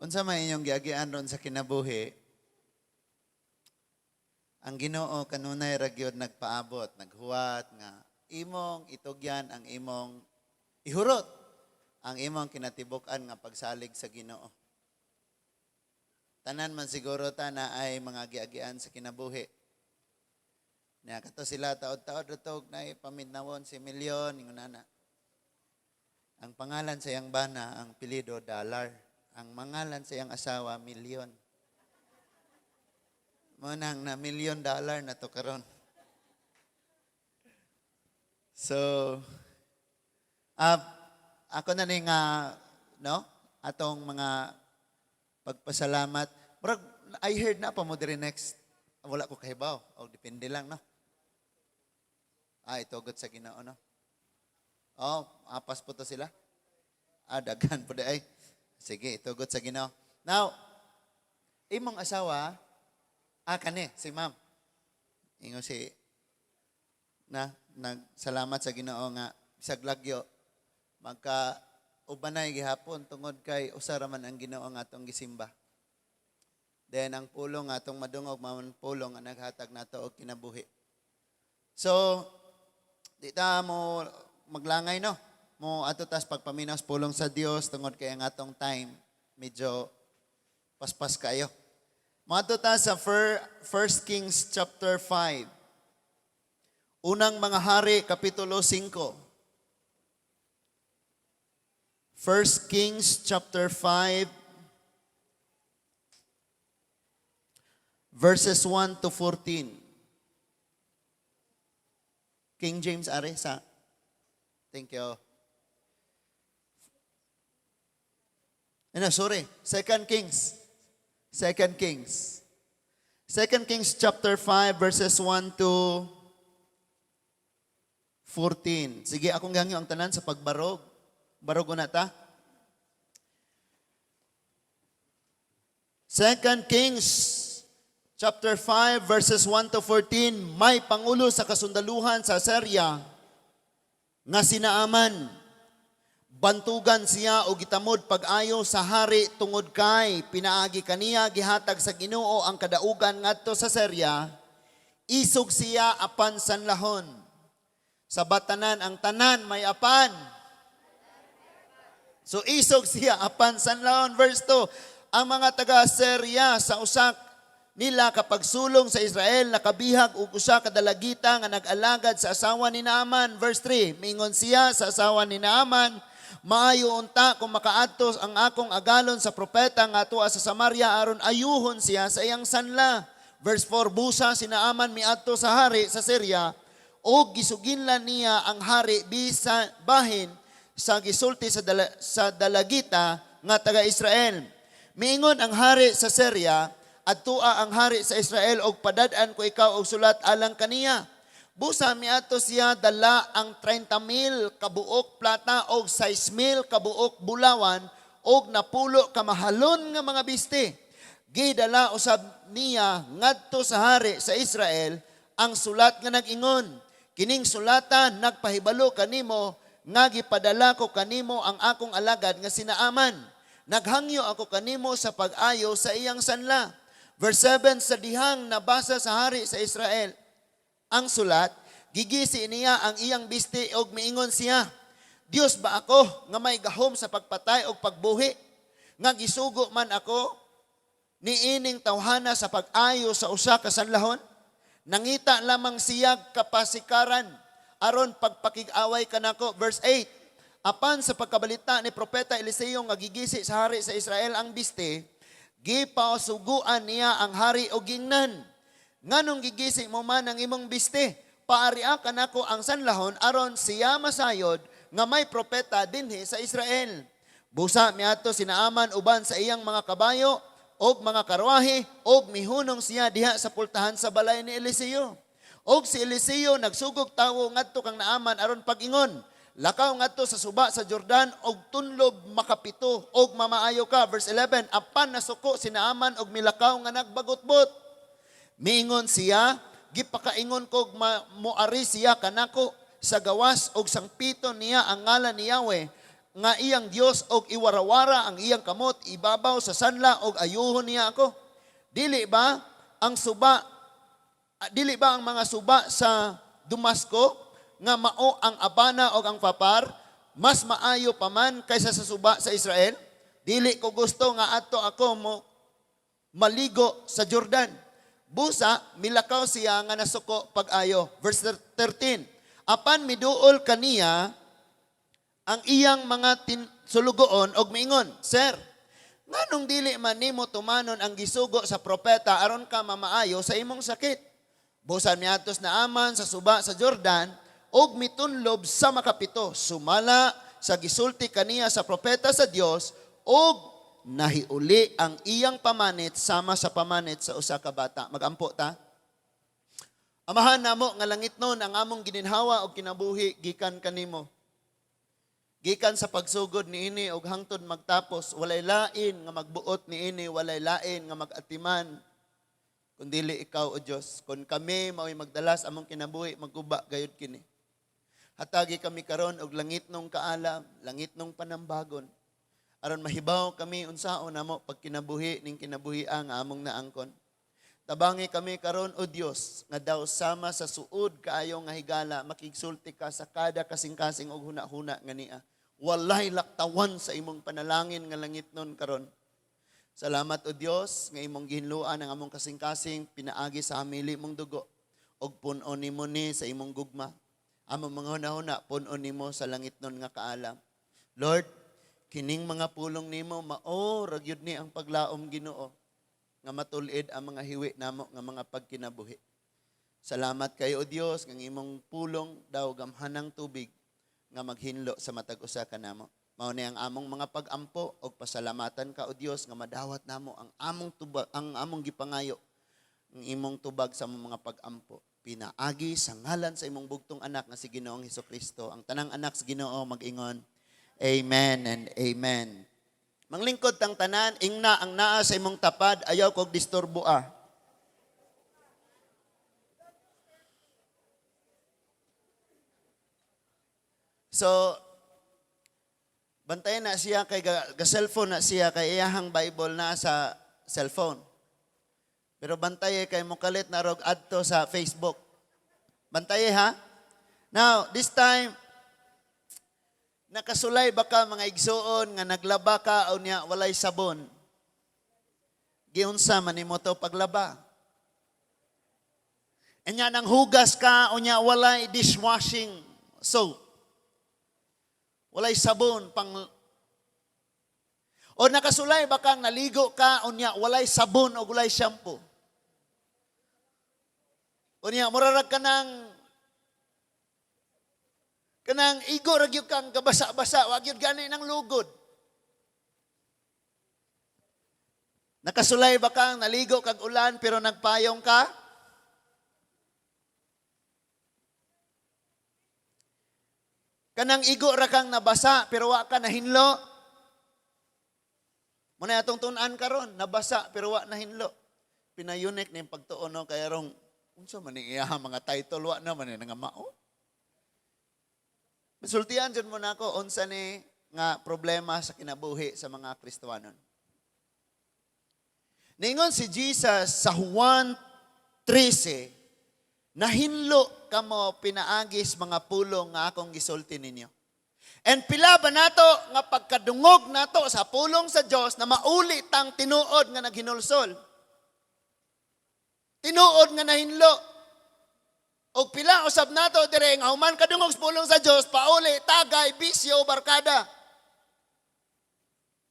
Unsa may inyong giagian ron sa kinabuhi, ang Ginoo kanunay ra gyud nagpaabot, naghuwat nga imong itugyan ang imong ihurot ang imong kinatibuk-an nga pagsalig sa Ginoo. Tanan man siguro ta na ay mga giagian sa kinabuhi. Nya kato sila taod-taod ra tog na paminawon si Milyon ingon ana. Ang pangalan sa iyang bana, ang pilido Dollar. Ang mangalan sa iyang asawa, Milyon. Mao nang na million dollar na to karon. So, ako na ni nga, no? Atong mga pagpasalamat. Murag, I heard na pa mo diri next. Wala ko kahibaw. O, depende lang, no? Ah, itugot sa Ginoo, no? Oh, apas po to sila. Ah, daghan po di ay. Sige, itugot sa Ginoo. Now, imong asawa, ah, kani, si ma'am. Ingon si, na, nagsalamat sa Ginoo nga, bisag lagyo, magka ubanay gihapon tungod kay usa ra man ang Ginoo nga atong gisimba. Then ang pulong nga atong madungog mao man pulong nga naghatag nato og kinabuhi. So, di ta mo maglangay, no. Mo ato tas pagpaminaw sa pulong sa Dios tungod kay ang atong time medyo paspas kayo. Moadto ta sa 1 Kings chapter 5. Unang Mga Hari kapitulo 5. 1 Kings chapter 5 verses 1 to 14. King James are sa. Thank you. Ano, sorry. 2 Kings. 2 Kings. 2 Kings chapter 5 verses 1 to 14. Sige, akong gihangyo ang tanan sa pagbarog. Barog na ta. 2 Kings chapter 5 verses 1 to 14, may pangulo sa kasundaluhan sa Syria nga si Naaman. Bantugan siya og gitamod pag-ayo sa hari tungod kay pinaagi kaniya gihatag sa Ginoo ang kadaugan ngadto sa Syria. Isog siya apan sanlahon. Sa batanan ang tanan may apan. So isog siya apan sanlahon. Verse 2, ang mga taga Syria sa usak nila kapagsulong sa Israel nakabihag og usa ka dalagita nga nag-alagad sa asawa ni Naaman. Verse 3, mingon siya sa asawa ni Naaman, "Maayo unta kung makaadto ang akong agalon sa propeta nga atua sa Samaria aron ayuhon siya sa iyang sanla." Verse 4, busa si Naaman miadto sa hari sa Syria og gisuginlan niya ang hari bisa bahin sa gisulti sa dalagita nga taga Israel. Miingon ang hari sa Syria, "Adtua ang hari sa Israel og padad-an ko ikaw og sulat alang kaniya." Busa miadto siya dala ang 30,000 kabuok plata og 6,000 kabuok bulawan og napulo ka mahalon nga mga biste. Gidala usab niya ngadto sa hari sa Israel ang sulat nga nag-ingon, "Kining sulata nagpahibalo kanimo nga gipadala ko kanimo ang akong alagad nga si Naaman. Naghangyo ako kanimo sa pag-ayo sa iyang sanla." Verse 7, sa dihang nabasa sa hari sa Israel ang sulat, gigisi niya ang iyang biste og miingon siya, "Dios ba ako nga may gahom sa pagpatay og pagbuhi? Nga gisugo man ako niining tawhana sa pag-ayo sa usa ka sanlahon? Nangita lamang siya kapasikaran aron pagpakig-away kanako." Verse 8. Apan sa pagkabalita ni Propeta Eliseo nga gigisi sa hari sa Israel ang biste, gipasuguan niya ang hari og gingnan, "Nganong gigisi mo man ang imong biste? Paaria kanako ang sanlahon aron siya masayod nga may propeta dinhi sa Israel." Busa miadto si Naaman uban sa iyang mga kabayo og mga karwahe og mihunong siya diha sa pultahan sa balay ni Eliseo. Og si Eliseo nagsugog tawo ngadto kang Naaman aron pag-ingon, "Lakaw ngadto sa suba sa Jordan og tunlob makapito og mamaayo ka." Verse 11, apan nasuko si Naaman og milakaw nga nagbagutbot. Miingon siya, "Gipakaingon kog moari siya kanako sa gawas og sangpiton niya ang ngalan ni Yahweh nga iyang Dios og iwarawara ang iyang kamot ibabaw sa sanla og ayuhon niya ako. Dili ba ang mga suba sa Damasco nga mao ang Abana og ang Papar mas maayo pa man kaysa sa suba sa Israel? Dili ko gusto nga adto ako mo maligo sa Jordan." Busa, milakaw siya nga nasuko pag-ayo. Verse 13. Apan miduol kaniya ang iyang mga sulugoon og miingon, "Sir, nganong dili man nimo tumanon ang gisugo sa propeta aron ka mamaayo sa imong sakit?" Busa miadto si Naaman sa suba sa Jordan og mitunlob sa 7 sumala sa gisulti kaniya sa propeta sa Dios, og nahiuli ang iyang pamanit sama sa pamanit sa usa ka bata. Magampo ta. Amahan namo nga langitnon, ang among gininhawa og kinabuhi gikan kanimo. Gikan sa pagsugod niini og hangtod magtapos, walay lain nga magbuot niini, walay lain nga mag-atiman kun dili ikaw, o Dios. Kun kami mao'y magdala sa among kinabuhi, maguba gayud kini. Hatagi kami karon og langitnong kaalam, langitnong panambagon, aron mahibaw kami unsaon namo pagkinabuhi ning kinabuhi ang among naangkon. Tabangi kami karon, o Dios, nga daw sama sa suod kaayo nga higala, makigsulti ka sa kada kasing-kasing og huna-huna nga niya. Walay laktawan sa imong panalangin nga langitnon karon. Salamat, o Dios, nga imong gihinluan ang among kasing-kasing pinaagi sa hamili mong dugo og pun-on nimo ni sa imong gugma. Among mga hunahuna, pun-on nimo sa langitnon nga kaalam. Lord, kining mga pulong nimo mao ra gyud ni ang paglaom, Ginoo, nga matul-id ang mga hiwi namo nga mga pagkinabuhi. Salamat kayo, O Dios, nga ang imong pulong daw gamhanang tubig nga maghinlo sa matag usa kanamo. Mao ni ang among mga pag-ampo og pasalamatan ka, O Dios, nga madawat namo ang among tubag, ang among gipangayo, ang imong tubag sa among mga pag-ampo. Pinaagi sa ngalan sa imong bugtong anak nga si Ginoong Kristo. Ang tanang anak sa Ginoo mag-ingon, "Amen and Amen." Manglingkod tang tanan, ingna ang naa sa imong tapad, ayaw kog disturbo ah. So, bantayan na siya kay ga cellphone na siya kay iyahang Bible na sa cellphone. Pero bantay kay mokalit na rog adto sa Facebook. Bantay ha. Now, this time, nakasulay ba ka, mga igsuon, nga naglaba ka o niya walay sabon? Giunsa man nimo to paglaba? Anya nang hugas ka o niya walay dishwashing soap. Walay sabon pang. O nakasulay ba kang naligo ka unya walay sabon o walay shampoo? Unya murarag ka ng kanang igo ra gyud kang gabasa-basa, wa gyud gani nang lugod. Nakasulay ba kang naligo kag ulan pero nagpayong ka? Kanang igo ra kang nabasa pero wa ka nahinlo. Muna atong tun-an karon, nabasa pero wa nahinlo. Pinayunik ni pagtuon no kay rong unsa man ni iya mga title, wa na man ni nga mao. Sultian jud mo nako unsa ni nga problema sa kinabuhi sa mga Kristohanon. Ningon si Jesus sa Juan 13, "Nahinlo kamo pinaagis mga pulong nga akong gisulti ninyo." And pila ba nato nga pagkadungog nato sa pulong sa Dios na mauli tang tinuod nga naghinulsol? Tinuod nga nahinlo. Og pila usab nato dire nga human kadungog sa pulong sa Dios, pauli, tagay, bisyo, barkada.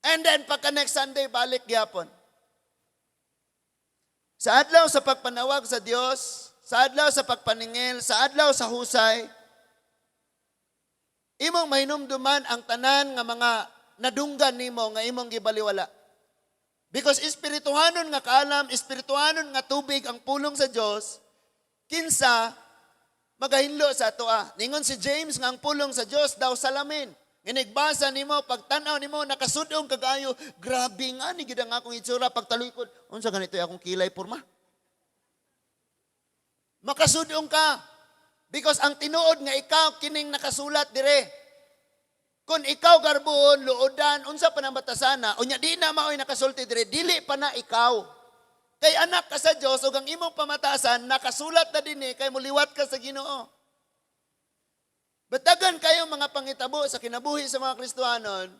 And then pagka next Sunday, balik gyapon. Sa adlaw sa pagpanawag sa Dios, sa adlaw sa pagpaningil, sa adlaw sa husay, imong mahinumduman ang tanan nga mga nadunggan nimo nga imong gibaliwala. Because espirituhanon nga kaalam, espirituhanon nga tubig ang pulong sa Dios, kinsa magahinlo sa atoa. Ningon si James nga ang pulong sa Dios daw salamin. Inigbasa nimo, pagtan-aw nimo, nakasudong kagayo, grabe nga ni gid ang akong itsura pagtalikod. Unsa ganito akong kilay porma? Makasudong ka. Because ang tinuod nga ikaw kining nakasulat dire. Kung ikaw garbuon, luodan, unsa pa nang batasana, unya di na maoy nakasulti dire, dili pa na ikaw. Kay anak ka sa Dios ug ang imong pamatasan nakasulat na dinhi kay muliwat ka sa Ginoo. Batagan kayo mga pangitabo sa kinabuhi sa mga Kristohanon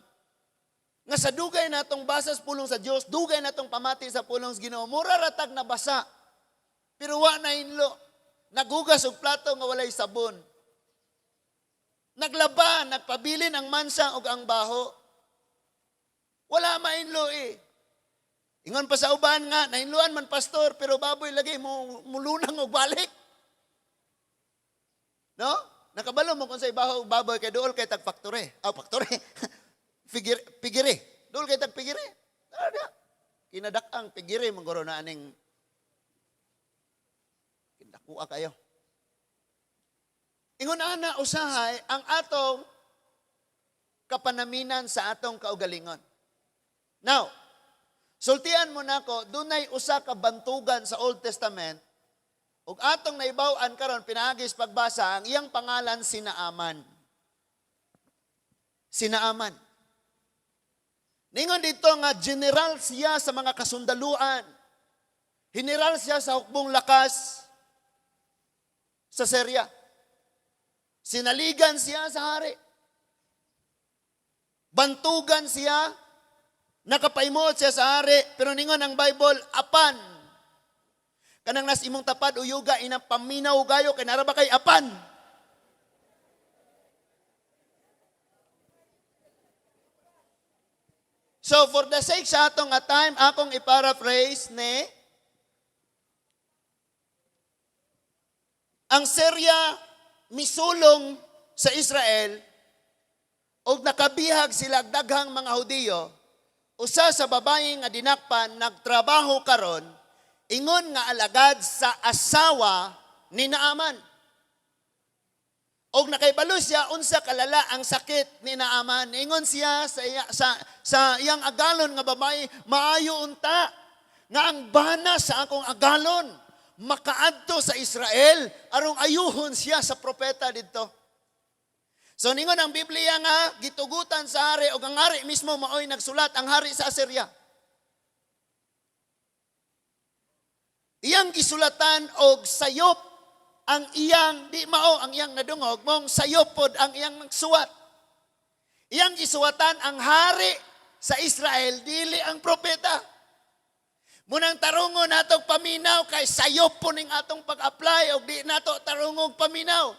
nga sa dugay natong basa sa pulong sa Dios, dugay natong pamati sa pulong sa Ginoo, mura ratag na basa. Pero wa na hinlo. Nagugas og plato nga walay sabon. Naglaba, nagpabilin ang mansa ug ang baho. Wala mainlo eh. Ingon pa sa uban nga, nahinluan man, pastor, pero baboy lagi mo mulunang og balik. No? Nakabalo mo kung sa ibaho og baboy kay duol kay tag factory. Aw, factory. Figure, piggery. Duol kay tag piggery. Tara. Kinadak-ang piggery man guro na aning kindakuha kayo. Ingon ana usahay ang atong kapanaminan sa atong kaugalingon. Now, sultian mo nako, dunay usa ka bantugan sa Old Testament ug atong naibaw-an karon pinaagis pagbasa, ang iyang pangalan si Naaman. Si Naaman. Ningon dito nga general siya sa mga kasundaluan. General siya sa hukbong lakas sa Syria. Sinaligan siya sa hari. Bantugan siya, nakapaimuot siya sa hari, pero ningon ang Bible, apan. Kanang nas imong tapad uyuga inang paminaw gayo kay nara ba kay apan. So for the sake sa atong nga time, akong i-paraphrase ni ang Syria misulong sa Israel og nakabihag sila daghang mga Hudiyo. Usa sa babae nga dinakpan nagtrabaho karon ingon nga alagad sa asawa ni Naaman. Og nakaibalo siya unsa kalala ang sakit ni Naaman. Ingon siya sa iyang agalon nga babae, "Maayo unta nga ang bana sa akong agalon makaadto sa Israel arong ayuhon siya sa propeta didto." So ningon ang Biblia nga gitugutan sa hari og ang hari mismo maoy nagsulat, ang hari sa Assyria. Iyang gisulatan og sayop ang iyang di mao ang iyang nadungog mong sayop pod ang iyang nagsuwat. Iyang gisuwatan ang hari sa Israel, dili ang propeta. Munang tarungon natong paminaw kay sayop po ning atong pag-apply og di nato tarungog paminaw.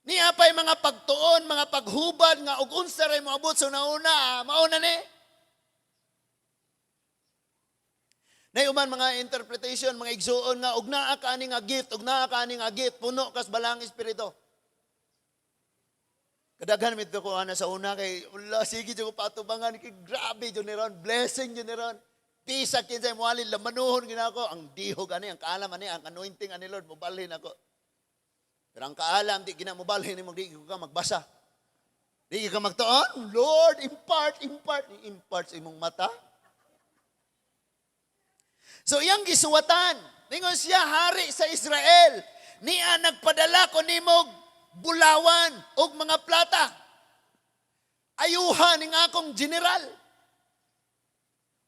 Niya pa'y mga pagtuon, mga paghubad nga og unsa ray moabot sa una, mao na ni. Nayuman mga interpretation, mga igsuon nga og naa ka ani nga gift, og naa ka ani nga gift, puno kas balang espiritu. Kadaghan mit ko ana sa una kay wala sige jud ko patubangan kay grabe jud ni ron, blessing jud ni ron. Bisag kinsay moalin lamanuhon ginako ang dihog ani, ang kaalam ani, ang anointing ani Lord mobalhin ako. Pero ang kaalam di gina mobalhin nimo, di ka magbasa. Di ka magtuon, "Lord, impart, impart," impart sa imong mata. So iyang gisuwatan, ningon siya, "Hari sa Israel, niya nagpadala ko nimog bulawan og mga plata. Ayuhan ning akong general."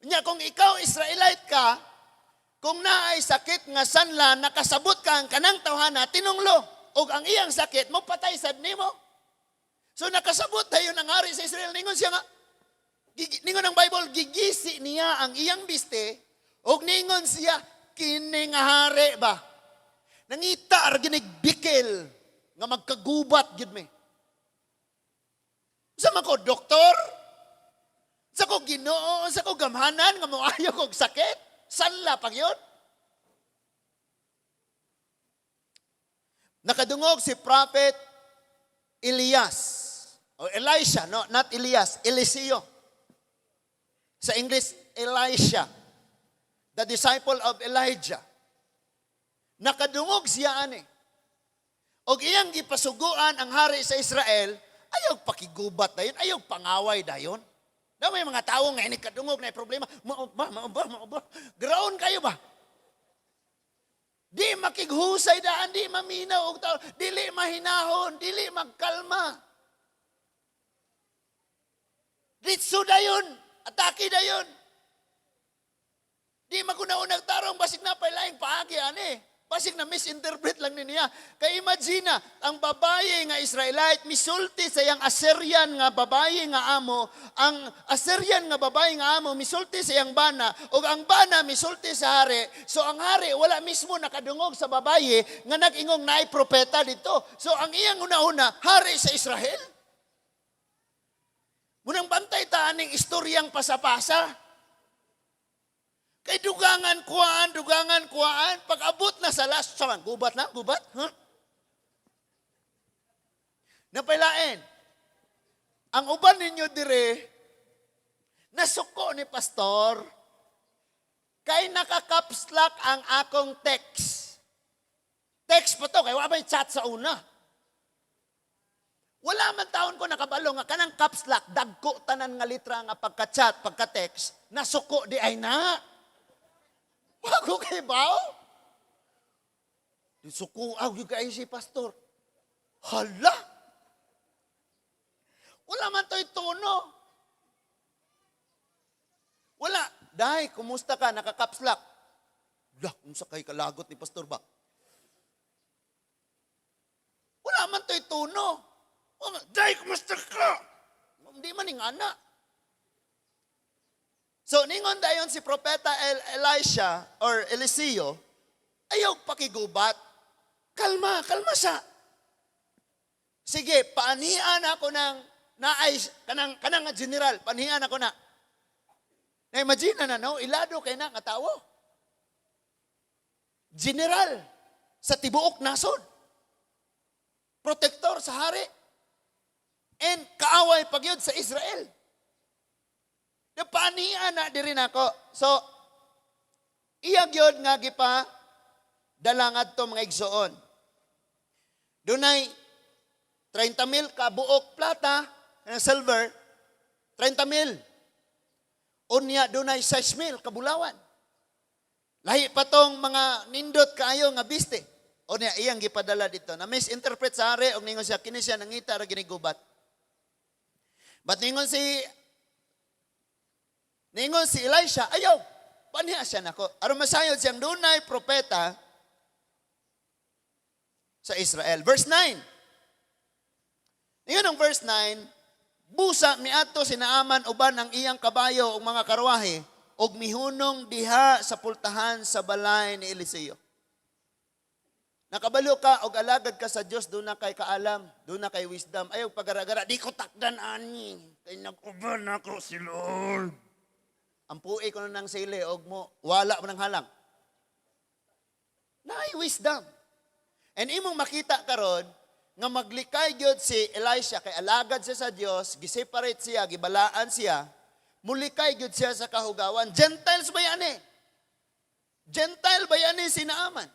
Nya kung ikaw Israelite ka, kung naay sakit nga sanla, nakasabot ka ang kanang tawhana tinunglo og ang iyang sakit mo patay sad nimo. So nakasabot dayon ang hari sa Israel, ningon siya nga ningon ang Bible, gigisi niya ang iyang biste og ningon siya, "Kini nga hari ba? Nangita ra ginig bikil nga magkagubat gid mi. Sa man ko doktor? Sa ko Ginoo, sa ko gamhanan nga moayo kog sakit? Sanla pag yun." Nakadungog si Prophet Elias o Elisha, no, not Elias, Eliseo. Sa English, Elisha, the disciple of Elijah. Nakadungog siya ani. Og iyang gipasuguan ang hari sa Israel, ayaw pakigubat dayon, ayaw pangaway dayon. Na may mga tao nga ini kadungog na problema, mao ba, mao ba, mao ba? Graon kayo ba? Di makighusay daan, di maminaw og tao, dili mahinahon, dili magkalma. Ritso dayon, atake dayon. Di maguna-unag tarong, basig na laing paagi ani. Basig na misinterpret lang ni niya. Kay imagine na, ang babaye nga Israelite misulti sa iyang Assyrian nga babaye nga amo, ang Assyrian nga babaye nga amo misulti sa iyang bana, ug ang bana misulti sa hari. So ang hari wala mismo nakadungog sa babaye nga nag-ingong naay propeta dito. So ang iyang una-una, hari sa Israel. Munang bantay ta aning istoryang pasapasa. Kay dugangan kuhaan, dugangan kuhaan. Pag abot na sa last, saman, gubat na, gubat? Huh? Napailain. Ang uban ninyo dire, nasuko ni pastor, kay naka-caps lock ang akong text. Text pa to, kay wala may chat sa una. Wala man taon ko nakabalo nga kanang caps lock, dagko tanan nga litra nga pagka-chat, pagka-text, nasuko di ay na. Wago kay bao? Di suko aw gyud kay si pastor. Hala. Wala man to'y tono. Wala. "Day, kumusta ka?" Naka-caps lock. Lah, unsa kay kalagot ni pastor ba? Wala man to'y tono. Wala, "Day, kumusta ka?" Hindi man ing ana. So, ningon dayon si Propeta Elisha or Eliseo, "Ayaw pakigubat. Kalma, kalma sa. Sige, paanian ako ng naay, kanang nga general, paanian ako na." Na-imagine na, no? Ilado kay na nga tawo. General sa tibuok nasod. Protector sa hari. And kaaway pagyud sa Israel. Na paanian na diri nako. So, iya gyud nga gipa dala ngadto, mga igsoon. Dunay 30 mil ka buok plata, silver, 30 mil. Unya dunay 6 mil kabulawan. Lahi pa tong mga nindot kaayo nga biste. Unya iyang gipadala dito. Na misinterpret sa hari og ningon siya, kini siya nangita ra ginigubat. But ningon si Elisha, "Ayaw, panhiya siya nako. Aron masayod siyang dunay propeta sa Israel." Verse 9. Ngayon ang verse 9, busa miadto si Naaman uban ang iyang kabayo ug mga karwahe ug mihunong diha sa pultahan sa balay ni Eliseo. Nakabalo ka og alagad ka sa Dios, doon na kay kaalam, doon na kay wisdom. Ayaw pagaragara, "Di ko takdan ani. Kay nag-uban ako si Lord." Ang pui ko na ng sili og mo wala mo ng halang. Naay wisdom. And imong makita karon nga maglikay gyud si Elisha kay alagad siya sa Dios, giseparate siya, gibalaan siya, mulikay gyud siya sa kahugawan. Gentiles ba yan eh? Gentile ba yan eh si Naaman?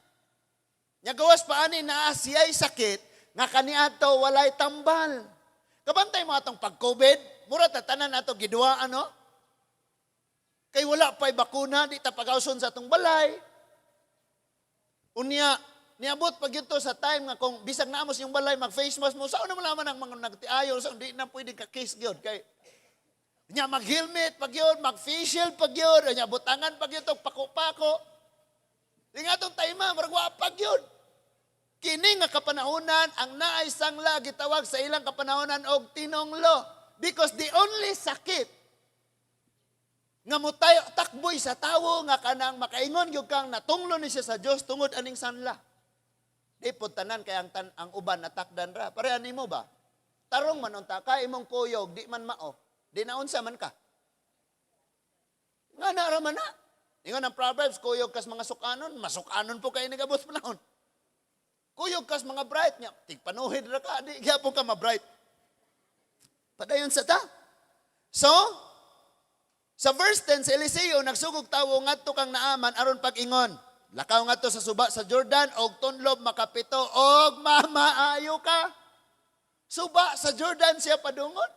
Nya gawas pa ani, naa siya'y sakit nga kaniadto walay tambal. Kabantay mo atong pag-COVID, mura ta tanan ato giduwa, ano? Kay wala pa'y bakuna, di ta pagawson sa atong balay. Unya, niabot pag to sa time nga kung bisag naamos yung balay, mag face mask mo, saan naman laman ang mga nagtiayo, sa di na pwede ka kiss gyud kay nya mag-helmet pag yun, mag-face shield pag yun, nya butangan pag yun, pako-pako. Di nga itong time, murag wa pag yun. Kini nga kapanahonan, ang naay sangla, gitawag sa ilang kapanahonan og tinonglo. Because the only sakit nga mutayo takboy sa tawo nga kanang makaingon gyud kang natunglo ni siya sa Dios tungod aning sanla. Di pod tanan kay ang uban natakdan ra. Pareha nimo ba? Tarong man unta ka, imong kuyog di man mao. Di na unsa man ka. Nga na ra man na. Ingon ang Proverbs, kuyog kas mga sukanon, masukanon po kay nagabot panahon. Kuyog kas mga bright nya, tigpanuhid ra ka, di gyapon ka ma-bright. Padayon sa ta. So, sa verse 10, si Eliseo nagsugog tawo ngadto kang Naaman aron pag-ingon, "Lakaw ngadto sa suba sa Jordan og tunlob makapito og mamaayo ka." Suba sa Jordan siya padungon.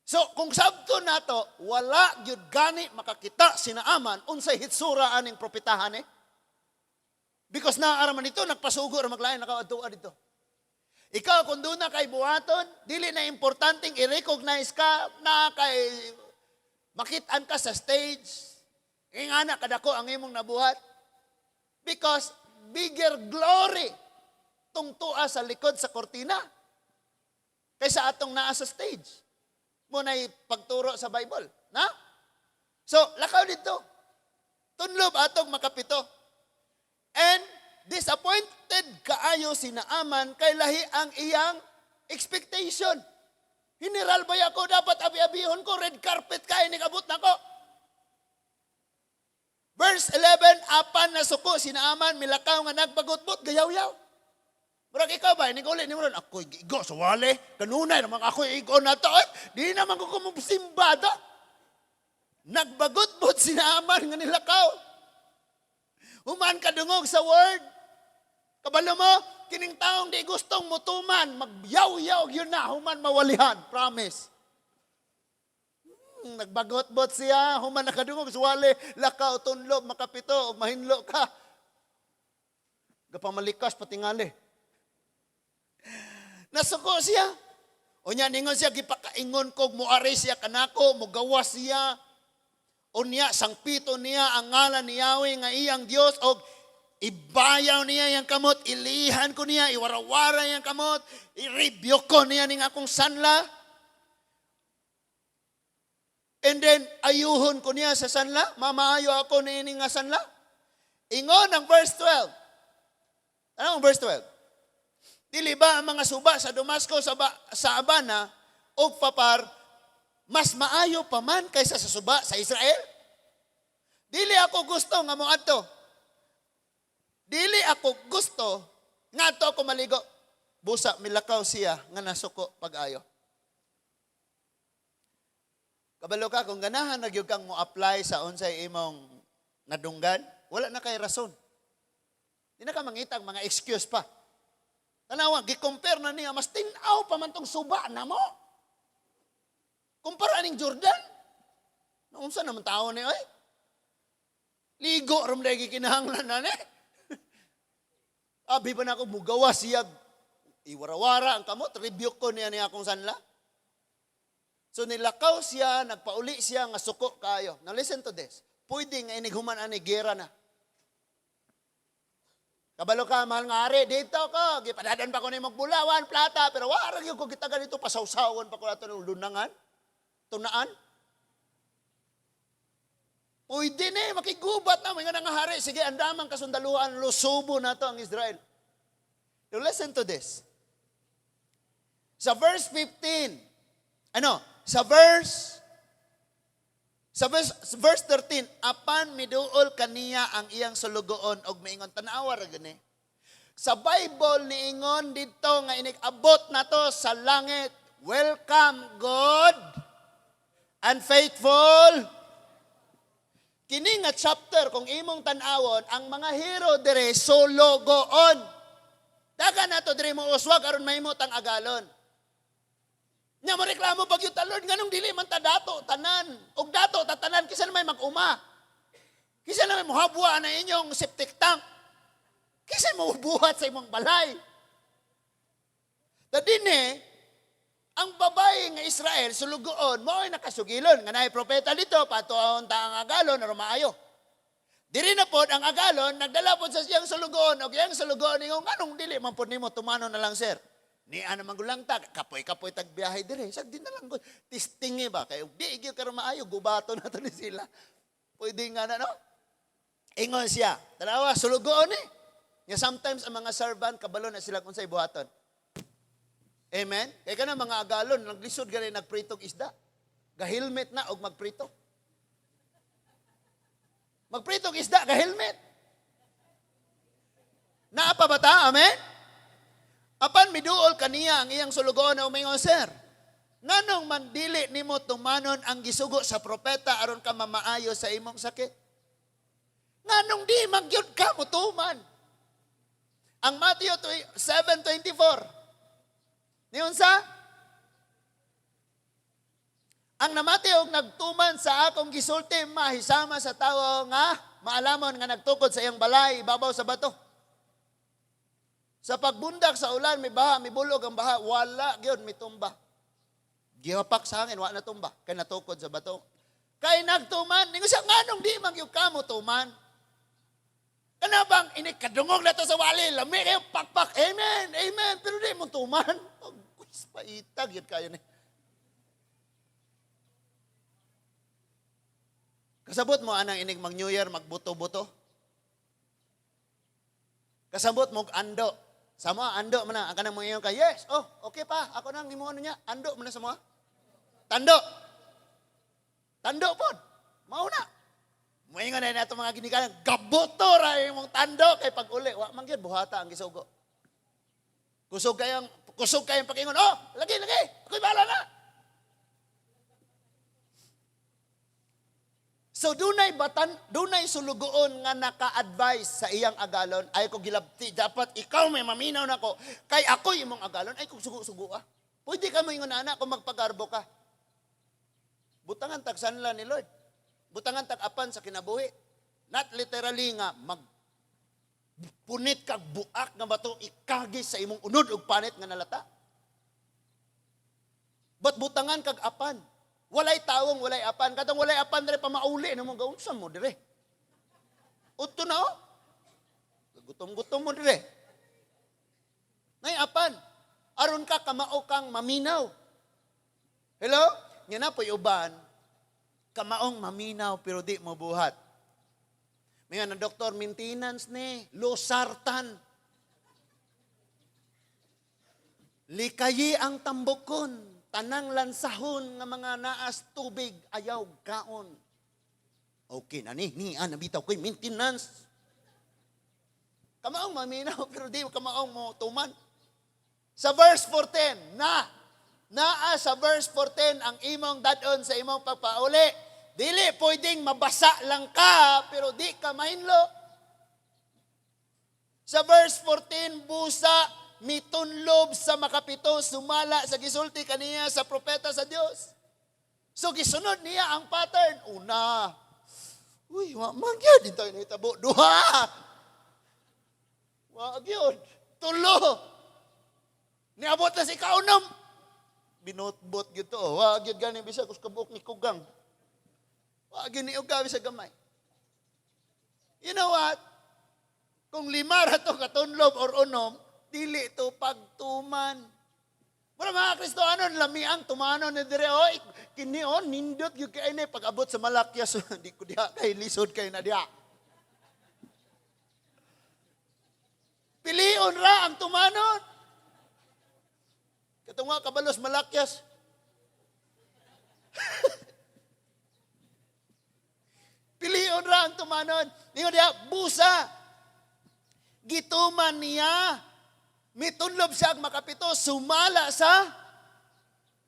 So, kung sabto nato, wala gyud gani makakita si Naaman unsay hitsura aning propetahan eh. Because naa ra man ito, nagpasugo ra maglain nakaadto dito. Ikaw, kung duna kay buhaton, dili na importanteng i-recognize ka na kay makitaan ka sa stage. Ingana kadako ang imong nabuhat. Because bigger glory tungtua sa likod sa kortina kaysa atong naa sa stage. Mao na'y pagturo sa Bible. Na? So, lakaw dito. Tunlob atong 7. And disappointed kaayo si Naaman kay lahi ang iyang expectation. General ba ako dapat abi-abihon ko, red carpet kay nikabot nako. Verse 11, apan nasuko si Naaman, milakaw nga nagbagutbot, gayaw-yaw. Murag ikaw ba, inig uli ni mo ron, ako igo sa wale, kanunay naman ako igo na to, ay, di naman ko kumusimba to. Nagbagutbot si Naaman nga nilakaw. Human kadungog sa word. Kabalo mo, kining taong di gustong mutuman, magyaw-yaw yun na, human mawalihan. Promise. Nagbagot-bot siya, human nakadungog sa wale, lakaw, tunlob, 7, ug mahinlo ka. Gapamalikas patingali. Nasuko siya. Unya ningon siya, gipakaingon ko, muari siya kanako, mugawas siya. Unya, sangpito niya ang ngalan ni Yahweh nga iyang Dios og ibayaw niya iyang kamot, ilihan ko niya, iwarawara iyang kamot, i-rebuke ko niya ning akong sanla. And then, ayuhon ko niya sa sanla, mamaayo ako niini nga sanla. Ingon ang verse 12. Ano ang verse 12? Dili ba ang mga suba sa Damasco, sa Abana ug Papar mas maayo pa man kaysa sa suba sa Israel? Dili ako gusto nga moadto. Dili ako gusto nga adto ako maligo. Busa milakaw siya nga nasuko pag-ayo. Kabalo ka kung ganahan na gyud kang mo-apply sa unsay imong nadunggan, wala na kay rason. Di na ka mangitag mga excuse pa. Tanawa, gi-compare na niya, mas tin-aw pa man tong suba na mo. Kumpara aning Jordan. Naunsa naman tao ni oy? Ligo ram dahil gikinahanglan na ni. Abi pa na ako mugawa siya. Iwarawara ang kamot, rebuke ko niya niya akong sanla. So nilakaw siya, nagpauli siya nga suko kayo. Now listen to this. Pwede nga inighuman ani gera na. Kabalo ka, mahal nga ari, dito ko, gipadadan pa ko ni bulawan, plata, pero wala gyud ko kita ganito, pasawsawan pa ko ato ng lunangan, tunaan. Pwede na eh, makigubat na, mga nga hari, sige, andamang kasundaluhan, lusubo na to ang Israel. Now listen to this. Sa verse 15, ano, sa verse 13, apan miduol kaniya ang iyang sulugoon og miingon, tanawa ra gani. Sa Bible niingon dito nga inig-abot na to sa langit. Welcome, good and faithful. Kini nga chapter, kung imong tan-awon, ang mga hero dire sulugoon. Daga na to dire mo uswag aron mahimo tang agalon. Nya mo reklamo pag yung talon, nganong dili man ta dato tanan. Og dato tatanan kisa na may mag-uma. Kisa na may muhabwa na inyong septic tank. Kisa mo buhat sa imong balay. Ta dinhi, ang babae nga Israel, sulugoon, mao ay nakasugilon. Nga naay propeta dito, patuon ta ang agalon, aron maayo. Diri na pod ang agalon, nagdala pod sa siyang sulugoon, og iyang sulugoon, ingon, nganong dili man pod nimo tumano na lang, sir? Ni ana man gulang ta, kapoy-kapoy tag biyahe dire. Sag di na lang ko. Testingi ba kayo? Di gyud karon maayo, gubato na to ni sila. Pwede nga na, no? Ingon siya. Tanawa, sulugoon eh. Nga sometimes ang mga servant kabalo na sila kung sa buhaton. Amen? Kaya ka na mga agalon, naglisod gani nagpritog isda. Ga-helmet na og magprito. Magpritog isda, ga-helmet. Naa pa ba ta? Amen? Apan miduol kaniya ang iyang sulugoon na umingon, "Sir, nganong man dili nimo tumanon ang gisugo sa propeta aron ka mamaayo sa imong sakit? Nganong di man gyud ka motuman?" Ang Matthew 7:24. Niyon sa? Ang namati og nagtuman sa akong gisulti mahisama sa tawo nga maalamon nga nagtukod sa iyang balay ibabaw sa bato. Sa pagbundak sa ulan, may baha, may bulog ang baha, wala gyud mitumba. Gihapak sa hangin, wala na tumba. Kay natukod sa bato. Kay nagtuman, ningon siya, nganong di man gyud ka mo tuman? Kana bang ini kadungog na to sa wali, lami kayo pakpak, amen, amen, pero di mo tuman. Pagkuis paitag yun kayo ni. Kasabot mo anang inig mag New Year, magbuto-buto? Kasabot mo ando. Sa mga ando man na, ang kanang mga ka, yes, oh, okay pa, ako nang imo ano niya, ando man na sa mga. Tando. Tando pod. Mao na. Moingon na nato mga ginikanan, gabuto ra imong tando kay pag uli, wa man gyud buhata ang gisugo. Kusog kayong pakingon, oh, lagi lagi, ako'y bahala na. So dunay batan, dunay sulugoon nga naka-advise sa iyang agalon, ay ko gilabti, dapat ikaw may maminaw nako, kay ako imong agalon, ay kog sugo-sugo ah. Pwede ka moingon ana kung magpagarbo ka. Butangan tag sanla ni Lord. Butangan tag apan sa kinabuhi. Not literally nga mag punit kag buak nga bato ikagis sa imong unod og panit nga nalata. But butangan kag apan. Walay tawong walay apan. Katong walay apan dire pamauli namo gaunsa mo dire. Udto na oh. Gutom-gutom mo dire. Nay apan. Aron ka kamao kang maminaw. Hello? Nya na po'y uban. Kamaong maminaw pero di mo buhat. Mayan ang doktor, maintenance ni, losartan. Likayi ang tambokon, tanang lansahon nga mga naas tubig ayaw kaon. Okay na ni, ni ah, nabitaw ko'y maintenance. Kamaong maminaw pero di kamaong mo tuman. Sa verse 14, na, naa sa verse 14 ang imong dadon sa imong pagpauli. Dili pwedeng mabasa lang ka pero di ka mahinlo. Sa verse 14, busa mitunlob sa makapito sumala sa gisulti kaniya sa propeta sa Dios. So gisunod niya ang pattern. Una, uy, wa man gyud dito nahitabo. Duha, wa gyud. Tulo, niabot na si kaunom. Binotbot gyud to. Wa gyud gani bisag us kabuok ni kugang. Wa gyud ni uga bisag gamay. You know what? Kung lima ra to katunlob or unom, dili to pagtuman. Mura mga Kristohanon, lami ang tumanon ni dire, oy, kini on nindot gyud kay ni pag-abot sa Malakyas, di ko diha kay lisod kay na diha. Pilion ra ang tumanon. Katong nga kabalos Malakyas. Pilion ra ang tumanon. Ningon diha, busa. Gituman niya. Mitunlob siya ang makapito, sumala sa